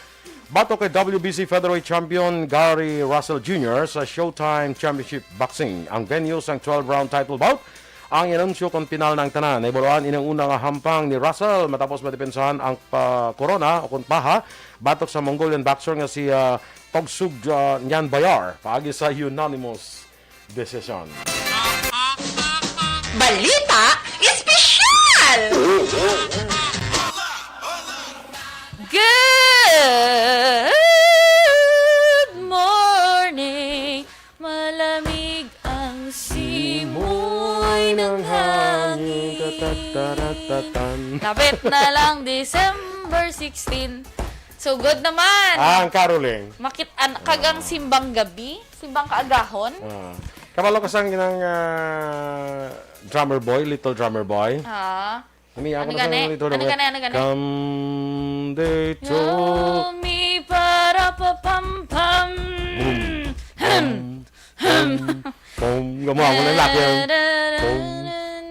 batok kay W B C featherweight champion Gary Russell Junior sa Showtime Championship Boxing. Ang venue sang twelve-round title bout ang inanunsyo kon pinal na ang tanan. Nahibaluan ini ang una nga hampang ni Russell matapos madepensahan ang pa-, korona o kon paha batok sa Mongolian boxer nga si, ah, Togsug, ah, Nyan Bayar paagi sa unanimous decision. Balita Espesyal! Good morning! Malamig ang simoy ng hangin. Tatataratatatan. Lapit na lang December sixteen. Sugod naman. Ah, ang caroling. Makit-an, kag ang simbang gabi, simbang kaagahon. Ah. Kabalo ka sang ginang, ah, drummer boy, little drummer boy? Ah. Kami, ako Ano na gani? sa little Ano drummer. gani, ano gani? Come, they told Yummy para papampam. Boom. Hem. Boom. Boom. Boom. Gamo ako ng laki yan. Boom.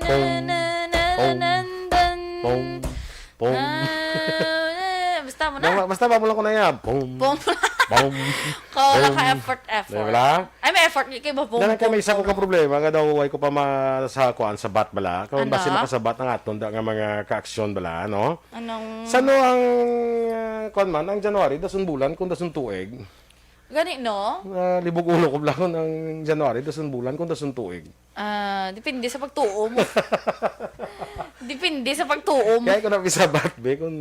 Boom. Boom. Boom. Boom. Ah, basta mo na. Basta ba mo lang ko na yan? Boom. Boom. Boom. Ko, wala ka Boom. effort, effort. Diba? Ay, may effort. Kay ba, boom, Dala ka, boom, may isa ko boom. ka problema. Nga daw, way ko pa ma-, sa kuan, sa bat bala. Kung Ano? basi makasabat ang aton da nga mga ka-aksyon bala, no? Anong Sa no ang, ah, kuan man, ang January, dason bulan, kung dason tuig. Gani, no? Ah, libog ulo ko bala kung ang January, dason bulan, kung dason tuig. Ah, depende sa pagtuo mo. Depende sa pagtuo mo. Kaya ko na isabat, be, kung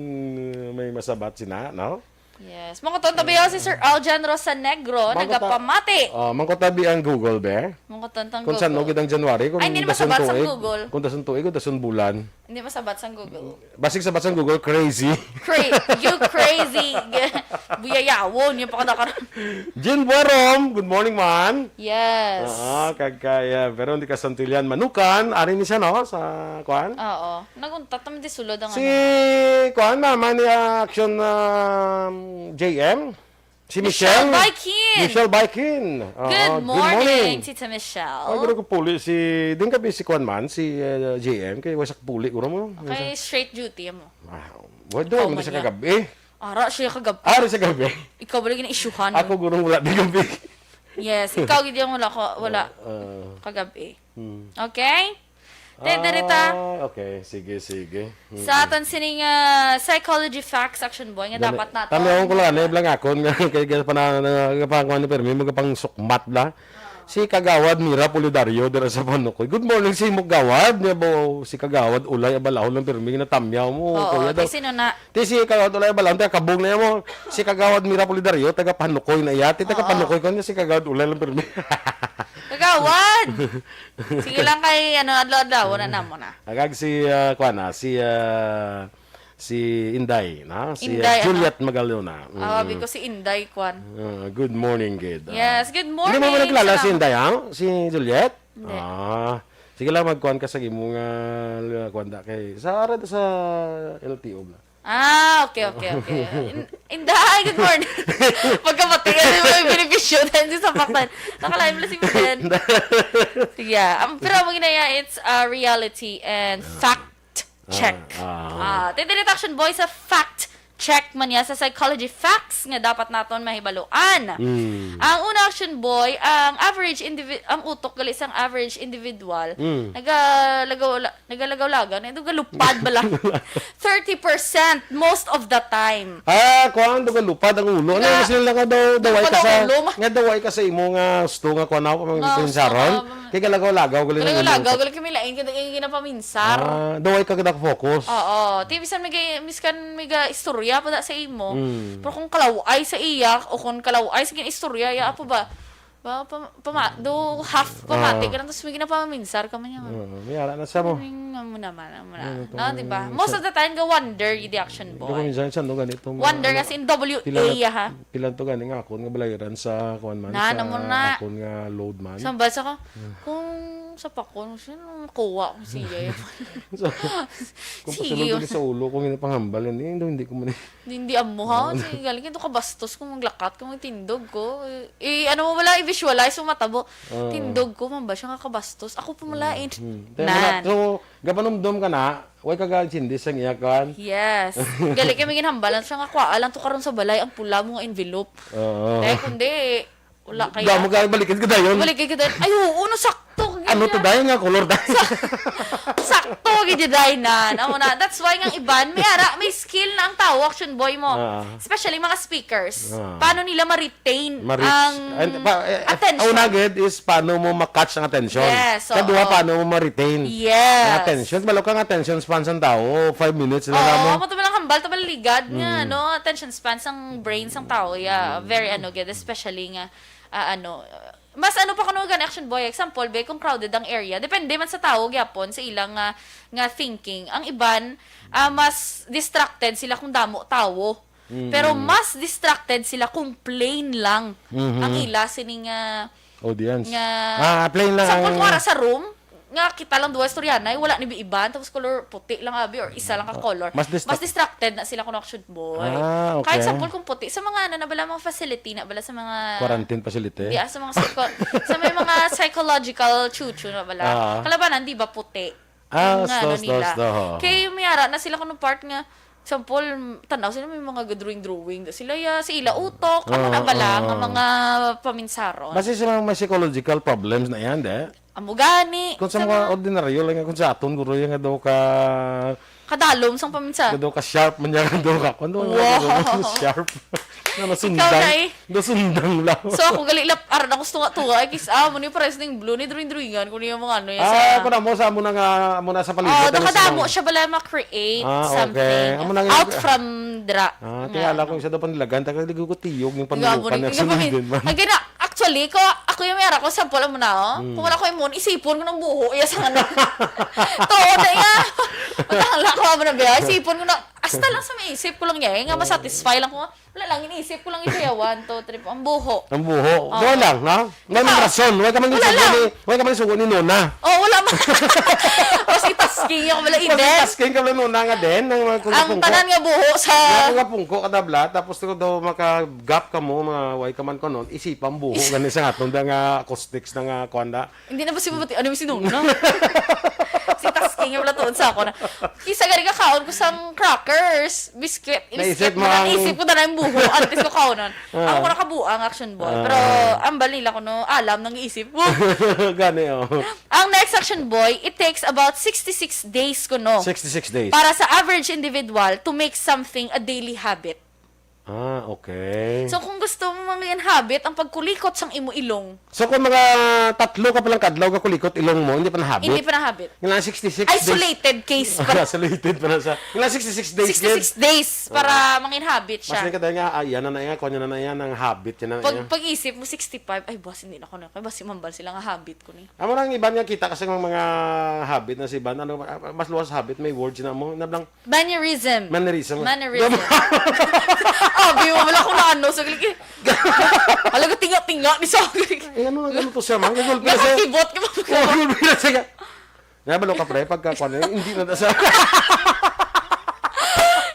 may masabat sina, no? Yes. Mangkuton tabi si Sir Aljan Rosanegro, Mangkuta-, nagapamati. Oh, mangkuton tabi ang Google, be. Mangkuton tang Kung saan Google. Gid ang January, kung Ay, hindi naman dason sabat sa tuig, Google. Kung dason tuig o dason bulan. Hindi masabat sang Google. Basig sabat sang Google, crazy. Cra-, you crazy. Buyayawon, yung pakadakaran. Jin Buarom, good morning, man. Yes. Ah, kag kay, ah, Veron de Casantillan Manukan, ari ni siya, no, sa, kuan? Oo. Naguntat naman di sulod ang Si, ano. Kuan, mama ni, ah, Action, um, J M. Si Michelle Michelle. Baikin. Michelle Baikin. Oo, Good good morning, morning. Tita Michelle. Ay, guro ko puli si, din ka busy kuan man, si, uh, J M, kay wasa ka puli, guro mo. Okay, straight duty mo. Ah, wala Ikaw doon, man sa niya. Kagabi. Ara siya kagabi. Ara sa gabi. Ikaw ba lagi na isyuhan? Ako, guro, wala din gabi. Yes, ikaw gid yung wala ko, wala Ah, ah. Kagabi. Hmm. Okay? Te, diri ta. Ah, okay. Sige, sige. Sa Mm-mm. aton sining, ah, psychology facts, Action Boy, nga Gani-, dapat nato. Tamiyaon ko lang, ano, lang akon nga kay gaya pa na, na, nga pa, ano, permi, magapang sukmat la. Si Kagawad Mira Pulidario dira sa Panukoy. Good morning sa imo, Gawad. Niya ba, si Kagawad Ulay Abalahon lang permi, natamyaw mo, Oo, kuya daw. Ti sino na? Ti si Kagawad Ulay Abalahon, taga Kabong na mo. Si Kagawad Mira Pulidario, taga Panukoy na iya. Ti taga Oo. Panukoy ko niya, si Kagawad Ulay lang permi. Kagawad! Sige lang kay, ano, adlaw-adlaw, na namo na. Agag si, ah, kuan na, si, ah, si Inday, na? Si, ah, Inday, ano? Juliet Magalona. Ah, Mm. sabi ko si Inday, kuan. Ah, good morning, gid. Ah. Yes, good Hindi mo ba morning, nakilala si salamat. Inday, ha? Si Juliet? Hindi. Ah. Sige lang, magkuan ka sa imo nga, kuan da kay, sa, ara sa L T O ba? Ah, okay, okay, okay. In-, Inday, good morning. Pagkamati, ano yung mga benepisyo dahil sa paktan? Nakalain mo lang si Miguel. Sige, ah. Um, pero ang ginaya, it's a reality and fact check. Ah, ah. Ah, tindili ta, Action Boy, sa fact check man niya, sa psychology facts nga dapat naton mahibaluan. Mm. Ang una, Action Boy, ang average indivi-, ang utok gali sang average individual, Mm. nagalagaw la-, nagalagaw-laga, na, nagalupad bala. Thirty percent most of the time. Ah, kuwan, nagalupad ang ulo. Ano Nga, yung sila nga daw, daway ka nagpadaw sa, ulo, ma- nga daway ka sa imo nga gusto nga kuwan ako, mga Nga, gusto pinsaron? nga, Kay galagaw-lagaw, gali ng Galagaw-lagaw, ulo. gali kami lain, kaya yung ginapaminsar. Ah, daway ka kada focus. Oo. Ti, bisan may ga-, miskan may ga-istorya pa da sa imo. Mm. Pero kung kalaway sa iya, o kung kalaway sa gin-istorya, ya, apo ba? Ba, pam-, pama-, do half pamati Ah. ka lang, tapos may ginapaminsar ka man yan. Oo, may ara na siya mo. Ay, nga mo naman, nga mo na. Ano to, No, di ba? may Most sa- of the time, ga wonder, yung the Action Boy. Ikaw, minsan, siya, no, ganito, mga Wonder ano, nga si N W A, pila na, ya, ha? pila to gani nga akon nga balayran sa, kuwan man, Na, sa namo na. akon nga load man. Sambal sa ka, Hmm. kung sa pakon, sino ang kuha ko siya, ya? So, kung Sige, pasulod yun. ko sa ulo, kung yun ang panghambal, hindi, hindi, hindi ko man Hindi amo, ha? Oo. Sige, galing ito kabastos kung maglakat, kung magtindog ko. Eh, ano mo wala, i-visualize mo matabo. Oo. Tindog ko, mamba siya nga kabastos. Ako pa malain. Hmm. Kaya Nan. wala, so, gapanumdum ka na, way ka ga-, sindi sang iya, kuwan? Yes. Gali kami ginhambalan siya nga, kwaa lang to karon sa balay, ang pula mo nga envelope. Oo. Kaya kundi, wala kaya. Damo ka, balikin ka dayon. Balikin ka dayon. Ay, oo, no, sakto. Ano to, Gina. dayon nga color, dayon? Sa-, sakto, gid, day, na. Amo na. That's why nga iban, may ara, may skill na ang tao, Action Boy mo. Ah. Especially mga speakers. Ah. Paano nila ma-retain Ma-reach. ang And pa-, eh, eh, attention? una gid is paano mo ma-catch ang attention. Yes, Kadua, oo. paano mo ma-retain Yes. ang attention. Malo kang attention span sang tao, five minutes na Oo, lang mo. mo to lang hambal, to lang ligad nga, Mm. no, attention span sang brain sang tao. Yeah, Mm. very ano gid, especially nga, ah, ano, uh, mas ano pa kuno gani, Action Boy, example, be, kung crowded ang area, depende man sa tao gyapon, sa ilang, ah, nga thinking. Ang iban, ah, mas distracted sila kung damo tawo. Mm. Pero mas distracted sila kung plain lang Mhm. ang ila sining, ah, Audience. nga Ah, plain lang sample ang ko ara sa room, nga kita lang duha istoryanay, wala ni iban, tapos color puti lang abi or isa lang ka color. Mas distra- Mas distracted na sila kung, Action Boy. Ah, okay. Kahit sample kung puti, sa mga ano na bala, mga facility na bala, sa mga Quarantine facility? Di, ah, sa mga psycho-, sa may mga psychological chuchu na bala. Ah. Kalabanan, di ba, puti? Ah, Yung ano sto, sto, nila. sto, ho. Kay may ara na sila kung part nga, sample, tanaw sila, may mga drawing-drawing da sila, ya, sa ila utok, ano Ah, na bala, ah. nga mga paminsaron. Basi sa mga psychological problems na yan, de? Amo gani. Kung sa Sa mga mga ordinaryo lang, kung sa aton, guro, yan nga daw ka Kadalom sang paminsa. Nga daw ka sharp man yan, daw ka. Kung daw Wow. nga daw sharp. Na Ikaw nasundang. na eh. Nasundang lang. So, ako gali lap-, ara na gusto nga tuwa, eh, kis-, ah, mo ni pares ning blue, ni drawing-drawingan, kung yung mga ano, yan Ah, sa ako na mo, sa amo na nga, amo na sa palibot, Oh, ano, nakadamo sa siya bala ma-create Ah, something okay. Amo na nga out yung from dra-, Ah, nga, tingala ko ano. isa daw panilagan, taga ligo ko tiyog yung Tingnan mo panulukan ni, na tingnan mo ni. sunod din man. Ang gina-, Actually, ko, ako yung may ara ko, sample mo na, oh. Mm. Kung wala ko yung moon, isipon ko ng buho, iya sa ano. Tuod na iya. Pagkahala ko, amo na biya. Isipon ko na, hasta lang sa maisip ko lang niya, eh, nga masatisfy lang ko. Wala lang, iniisip ko lang ito, ya, one, two, three, four. Ang buho. Ang buho. Oo. Wala lang, ha? May Ikaw? rason. Wala ka man Wala isugo lang. ni, wala ka man isugo ni Nona. Oh, wala man. Mas itasking ako, wala, Mas Eden. itasking ka, wala, Nona, nga din. Ang mga Ang pungko-pungko. tanan nga buho sa Nga mga pungko, kadabla, tapos ko daw makagap ka mo, mga way ka man ko nun, isipang buho, Is- gani sa aton, da nga acoustics na nga, kuwan da. Hindi na ba si Mabati? Ano yung sinuna? Si Tasking yung latuon sa ako na. Kisa gani ka kaon ko sang crackers, biscuit, Naisip biscuit, mo ang naisip ko na lang yung buho, antes ko kaonan. Ah. Ako ko nakabuang action boy. Ah. Pero ang bali nila ko, no, alam nang isip ko. Gani, oh. Ang next action boy, it takes about sixty-six days ko, no. Sixty-six days. Para sa average individual to make something a daily habit. Ah, okay. So, kung gusto mo mga yan habit, ang pagkulikot sang imo ilong. So, kung mga tatlo ka palang kadlaw ka kulikot ilong mo, hindi pa na habit? Hindi pa na habit. Kailangan sixty-six days. Isolated case pa. Isolated pa na sa, kailangan sixty-six days. Sixty-six days para Ah. mangin habit siya. Mas ni ka dahil nga, ah, yan na na yan, kung yan na na yan, ang habit, yan na na Pag, yan. pag-isip mo, sixty-five, ay, boss, hindi na ako na. Ay, boss, si Mambal sila nga habit ko ni. Amo na ang iban nga kita kasi ng mga habit na si Iban, ano, ah, mas luwas habit, may words na mo, nablang Mannerism. Mannerism. Mannerism. Abi mo, wala ko na ano. So, like, eh, halaga tinga-tinga ni sa Eh, ano, ano to siya, man? Gagulpi na siya. Nakakibot ka ba? Gagulpi na siya. Nga, balo ka, pre, pagka, kwan, eh, hindi na sa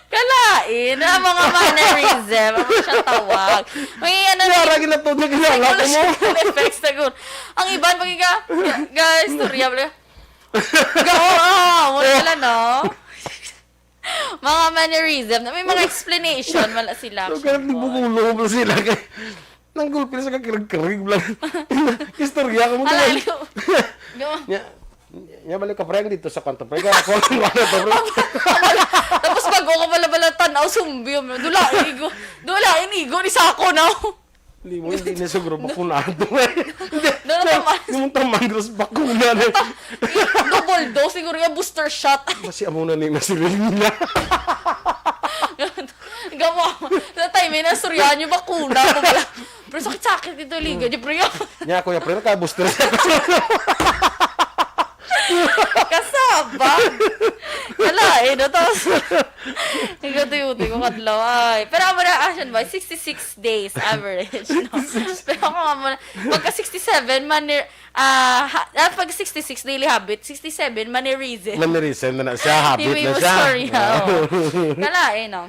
Kalain, ang mga mannerism, ang siya tawag. May ano, Yara, ginatod na kinala ko mo. psychological effects na gud. Ang iban, pag ika, ga, istorya, bala. Ga, oo, wala, no? Mga mannerism, may mga explanation, wala sila. So, ganap ni Bukulo mo sila kay nanggulpi sa kakirag-kirag lang. Istorya ko mo Hala, tuloy. aliw. Go. Nya, nya balik ka, pre, dito sa kwarto, pre. Kaya ako ang kwarto, pre. Tapos pag ako pala pala tanaw, sumbi, dula, igo. Dula, inigo, ni sako na. Hindi mo, hindi na siguro bakunado, eh. Hindi, No, no, hindi, tama. Yung tamang dos bakuna na. Double dose, siguro yung booster shot. Kasi amo na ni masiling nila. Gawa. Sa time, may nasuryahan yung bakuna. Ako pala. Pero sakit-sakit ito, liga. Di, pre. Nya, Kuya Pre, naka-booster shot. Kasabag. Kalain, no? Tapos, nagkatuyotoy ko kadlaw, ay. Pero amo na, action ba? Sixty-six days average, no? Pero ako nga mo na, pagka sixty-seven, manner-, ah, ha-, ah, pag sixty-six daily habit, sixty-seven mannerism. Mannerism na na siya, habit Hindi na mo siya. sorry, Ah. oo. Kalain, no?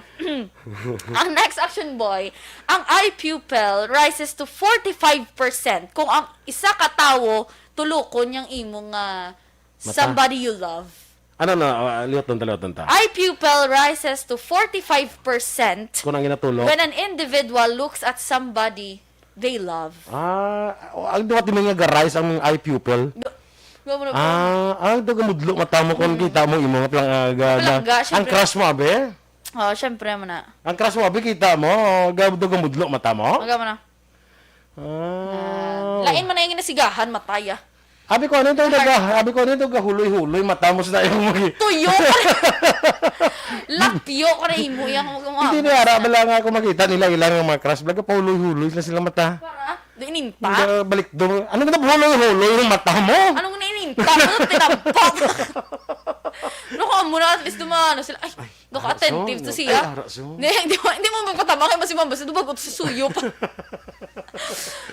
Ang next action boy, ang eye pupil rises to forty-five percent kung ang isa ka tawo tulukon yang imo nga Mata. somebody you love. Ano na, ah, liwat lang ta, liwat lang ta. Eye pupil rises to forty-five percent Kung ang ginatulok. when an individual looks at somebody they love. Ah, o, ang duha ti man nga garay sa among eye pupil. Ga-, ga-, mo na ba? Ah, ang duha gamudlo mata mo kung Mm. kita mo imo nga plang-, ah, ga-, Palangga, na, ang syempre. crush mo, abe? Oh, syempre mo na. Ang crush mo, abe, kita mo, ga-, duha gamudlo mata mo? Aga mo na. Ah. Ah, lain man na yung nasigahan, matay, ah. Abi ko, ano ito, Heart. daga? Abi ko, ano ito, gahuloy-huloy, mata mo sa tayo mo. Tuyo! Lapyo ka na imo, yung mga Hindi na, ara, bala nga ako makita nila, ilang mga crush vlog, pahuloy-huloy na sila mata. Para, di ininta? Hindi, balik doon. Ano na, huloy-huloy yung mata mo? Anong naininta? Ano tinampak? Ano ka, amo na, at least dumano sila. Ay, Ay, doka ara, attentive so, to siya. Ay, ara, so. Hindi, hindi mo, hindi mo magpatama kay Masimbang, basta dumagot sa suyo pa.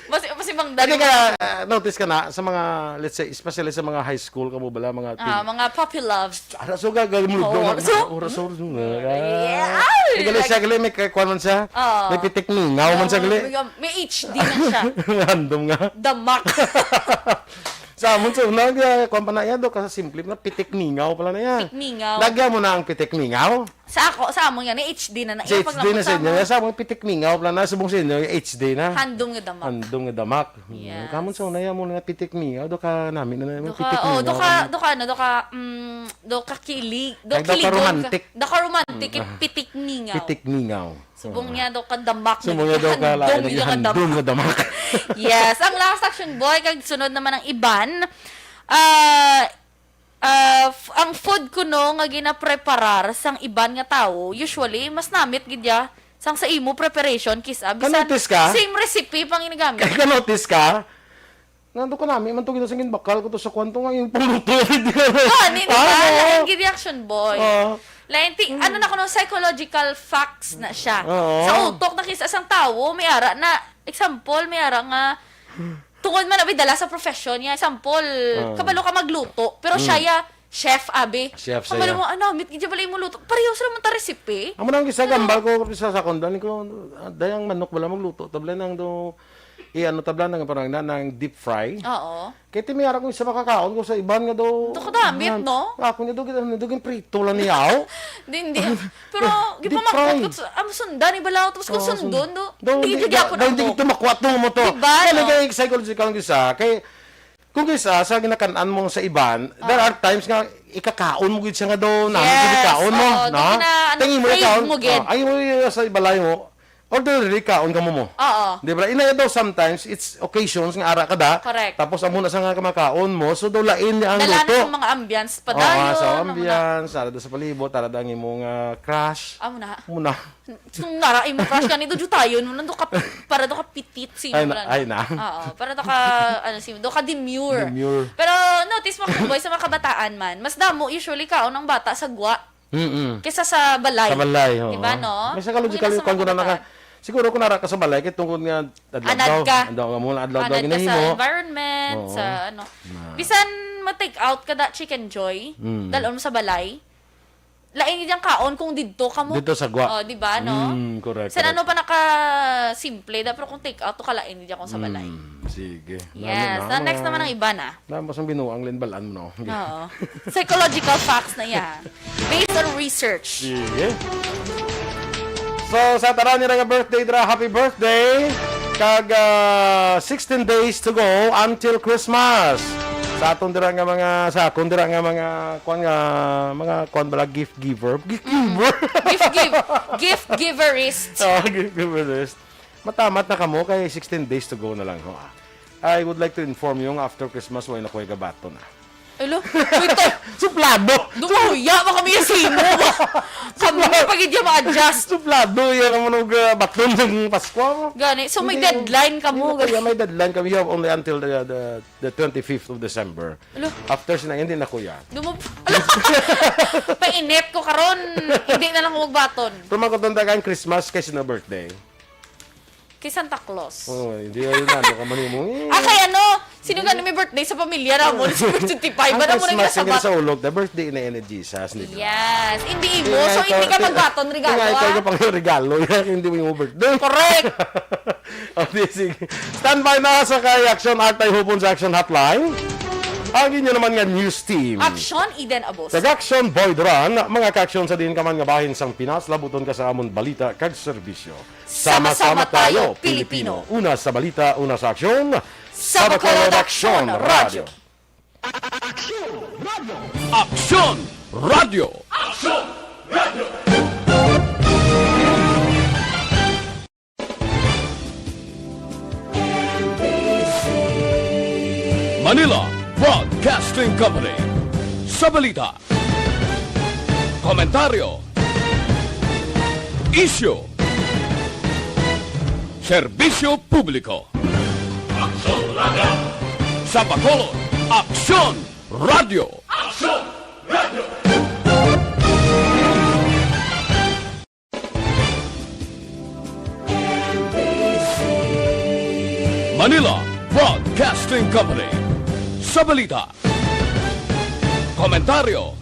Masi-, Masimbang Hindi dali ka, mo. ah, notice ka na, sa mga, let's say, especially sa mga high school, kamo bala, mga Ah, teen-, mga puppy love. Ara, so, gagamulog Oo, daw na, so, oras, oras, oras, Yeah. Ay, gali Like siya, gali, may kuwan man siya. Oo. May pitik ningaw man siya, Oo, gali. may, may H D na siya. Random nga. Damak. Sa amon, so, nag, ah, kuwan pa na yan, do, kasi simple na, pitik ningaw pala na yan. Pitik ningaw. Lagyan mo na ang pitik ningaw. Sa ako, sa amon yan, may H D na na. Sa Iya, H D na sa inyo, paglabot sa amon. Sa amon, pitik ningaw pala na, subong sa inyo, H D na. Handom nga damak. Handom nga damak. Hmm. Yes. Kamon sa una, yan mo na pitik ningaw, do ka namin na naman, Doka, pitik oh, ningaw. doka, doka, ano, doka, mm, doka kilig, do Ay, doka kilig, romantic. Doka romantic, Mm, ah. pitik ningaw. Pitik ningaw. Subong niya daw ka damak, Subong niya daw ka handom lain, niya ka handom damak. nga damak. Yes, ang last action boy, kag sunod naman ang iban. Ah, ah, f-, ang food kuno nga ginapreparar sang iban nga tawo, usually, mas namit gid ya sang sa imo preparation, kis-a. Bisan Kanotis ka? same recipe pang ginagamit. Kay kanotis ka? Nando ka nami, man to gina sa ginbakal ko to sa kwan to nga yung pangluto, di ka na. Gani, di ba? Ah, oo. Lain gi reaction, boy. Ah. Lain ti-, Mm. ano na kuno, psychological facts na siya. Oo. Sa utok na kisa sang tawo, may ara na, example, may ara nga, tungod man abi dala sa profession niya, example, Oo. kabalo ka magluto, pero siya Mm. ya, chef, abi. Chef Ang siya. Balo mo, ano, mit gid bala imo luto. Pareho sila man ta recipe. Amo nang isa Pero gambal ko sa sakon, dali ko, ah, dayang manok bala magluto, tabla nang do, i-ano tabla nang parang na, nang deep fry. Oo. Kay ti may ara ko isa makakaon ko sa iban nga do. Do kadamit, Yan. no? Ako niya do, gid-, ano, do, gin prito lang niya, oh. Di, hindi. Pero, Deep gipamakot fry. ko sa, amo sunda ni balaw, tapos kung Oo, sundon, sund-, do, do, hindi di, gid do, ako do, hindi namo. Ito makuha to mo to. Di ba, Kaya no? Nagay psychological gisa, kay, kung gisa, sa ginakan-an mo sa iban, there Ah. are times nga ikakaon mo gid siya nga do, na, Yes, gikaon mo, oo, na? di na, ano, Tangi mo crave ikaon. mo gid. Ah, ay mo yun sa ibalay mo. Ordinary kaon ka mo mo. Oo. Di ba? Inay daw sometimes, it's occasions nga ara ka da. Correct. Tapos amo na sa nga makaon mo, so daw lain niya ang Dala na luto. sa mga ambience pa Oo, dayon, sa amo na. ambience, ara daw sa palibot, ara daw ang imong, ah, crush. Amo na. Amo na. Kung nara imo crush ka nito, jutayon mo lang, do ka, para do ka pitit, sino Ay, na, lang. ay, na. Oo, para do ka, ano, sino, do ka demure. Demure. Pero notice mo, boy, sa mga kabataan man, mas damo usually kaon ang bata sa gwa Mm-mm. kaysa sa balay. Sa balay, oo. Di ba, no? May psychological Ang ina sa kung mga na naka-, kabataan. siguro kung nara ka sa balay, kay tungkod nga adlaw-adlaw. Anad ka. Adlaw nga muna, adlaw-adlaw Anad ka sa ginahimo. environment, Oo. sa ano. Na. Bisan ma-take out ka da Chicken Joy, Mm. dalon mo sa balay, lain yung kaon kung didto ka mo. Didto sa gwa. Oh, di ba, no? Mm, correct, Sa correct. ano pa naka-simple, da, pero kung take out, to ka lain yung kung sa balay. Mm, sige. Yes. Namo na, Ang next mga naman ang iba na. Namo sang binuang linbalan mo, no? Oo. Psychological facts na iya. Based on research. Sige. So, sa tanan nila nga birthday dira, happy birthday. Kag, ah, sixteen days to go until Christmas. Sa aton dira nga mga, sa akon dira nga mga, kwan nga, mga kwan bala, gift giver. Gift Mm. giver. Gift give-, gift giverist. Oh, gift giverist. Matamat na kamo kay sixteen days to go na lang, ho, ah. I would like to inform you nga after Christmas, wala na ko gabaton, ah. Hello? Wait, to. Suplado! Dumuya ba kami yung simo ba? Kami Suplado. pa gid yung ma-adjust. Suplado, yan ang manog, ah, baton ng Pasko mo. Gani. So, may Hindi, deadline ka hindi mo. na kaya may deadline kami. You have only until the, the, the twenty-fifth of December. Hello? After sina, hindi na, kuya. Dumub-, Hello? Painit ko karon. Hindi na lang magbaton. Pero magkatanda ka ang Christmas kay sino birthday? Kay Santa Claus. Oh, hindi, ayun na, ano ka man mo. Eh. Ah, kay ano? Sino nga may birthday sa pamilya na mo? December twenty-five. Ang Ba't mo nang Christmas, hindi nasabat? sa ulog, the birthday na ni Jesus, di ba? Yes. Hindi imo. Kaya So, hindi ka ikaw, magbaton regalo, kaya ikaw ah. ka pang regalo, yan, hindi mo yung birthday. Correct. O, di, sige. Standby na sa kay Action Art ay hupon sa Action Hotline. Ang inyo naman nga news team. Action, Eden Abos. Kag Action, Boy Duran. Mga ka-action sa diin ka man nga bahin sang Pinas, labuton ka sa amon balita kag serbisyo. Sama-sama tayo, Pilipino. Una sa balita, una sa aksyon. Sa Bacolod Aksyon Radio. Aksyon Radio. Aksyon Radio. Aksyon Radio. Manila Broadcasting Company. Sa balita, komentaryo, isyu, serbisyo publiko. Aksyon Radio. Sa Bacolod, Aksyon Radio. Aksyon Radio. Manila Broadcasting Company. Sa balita, komentaryo,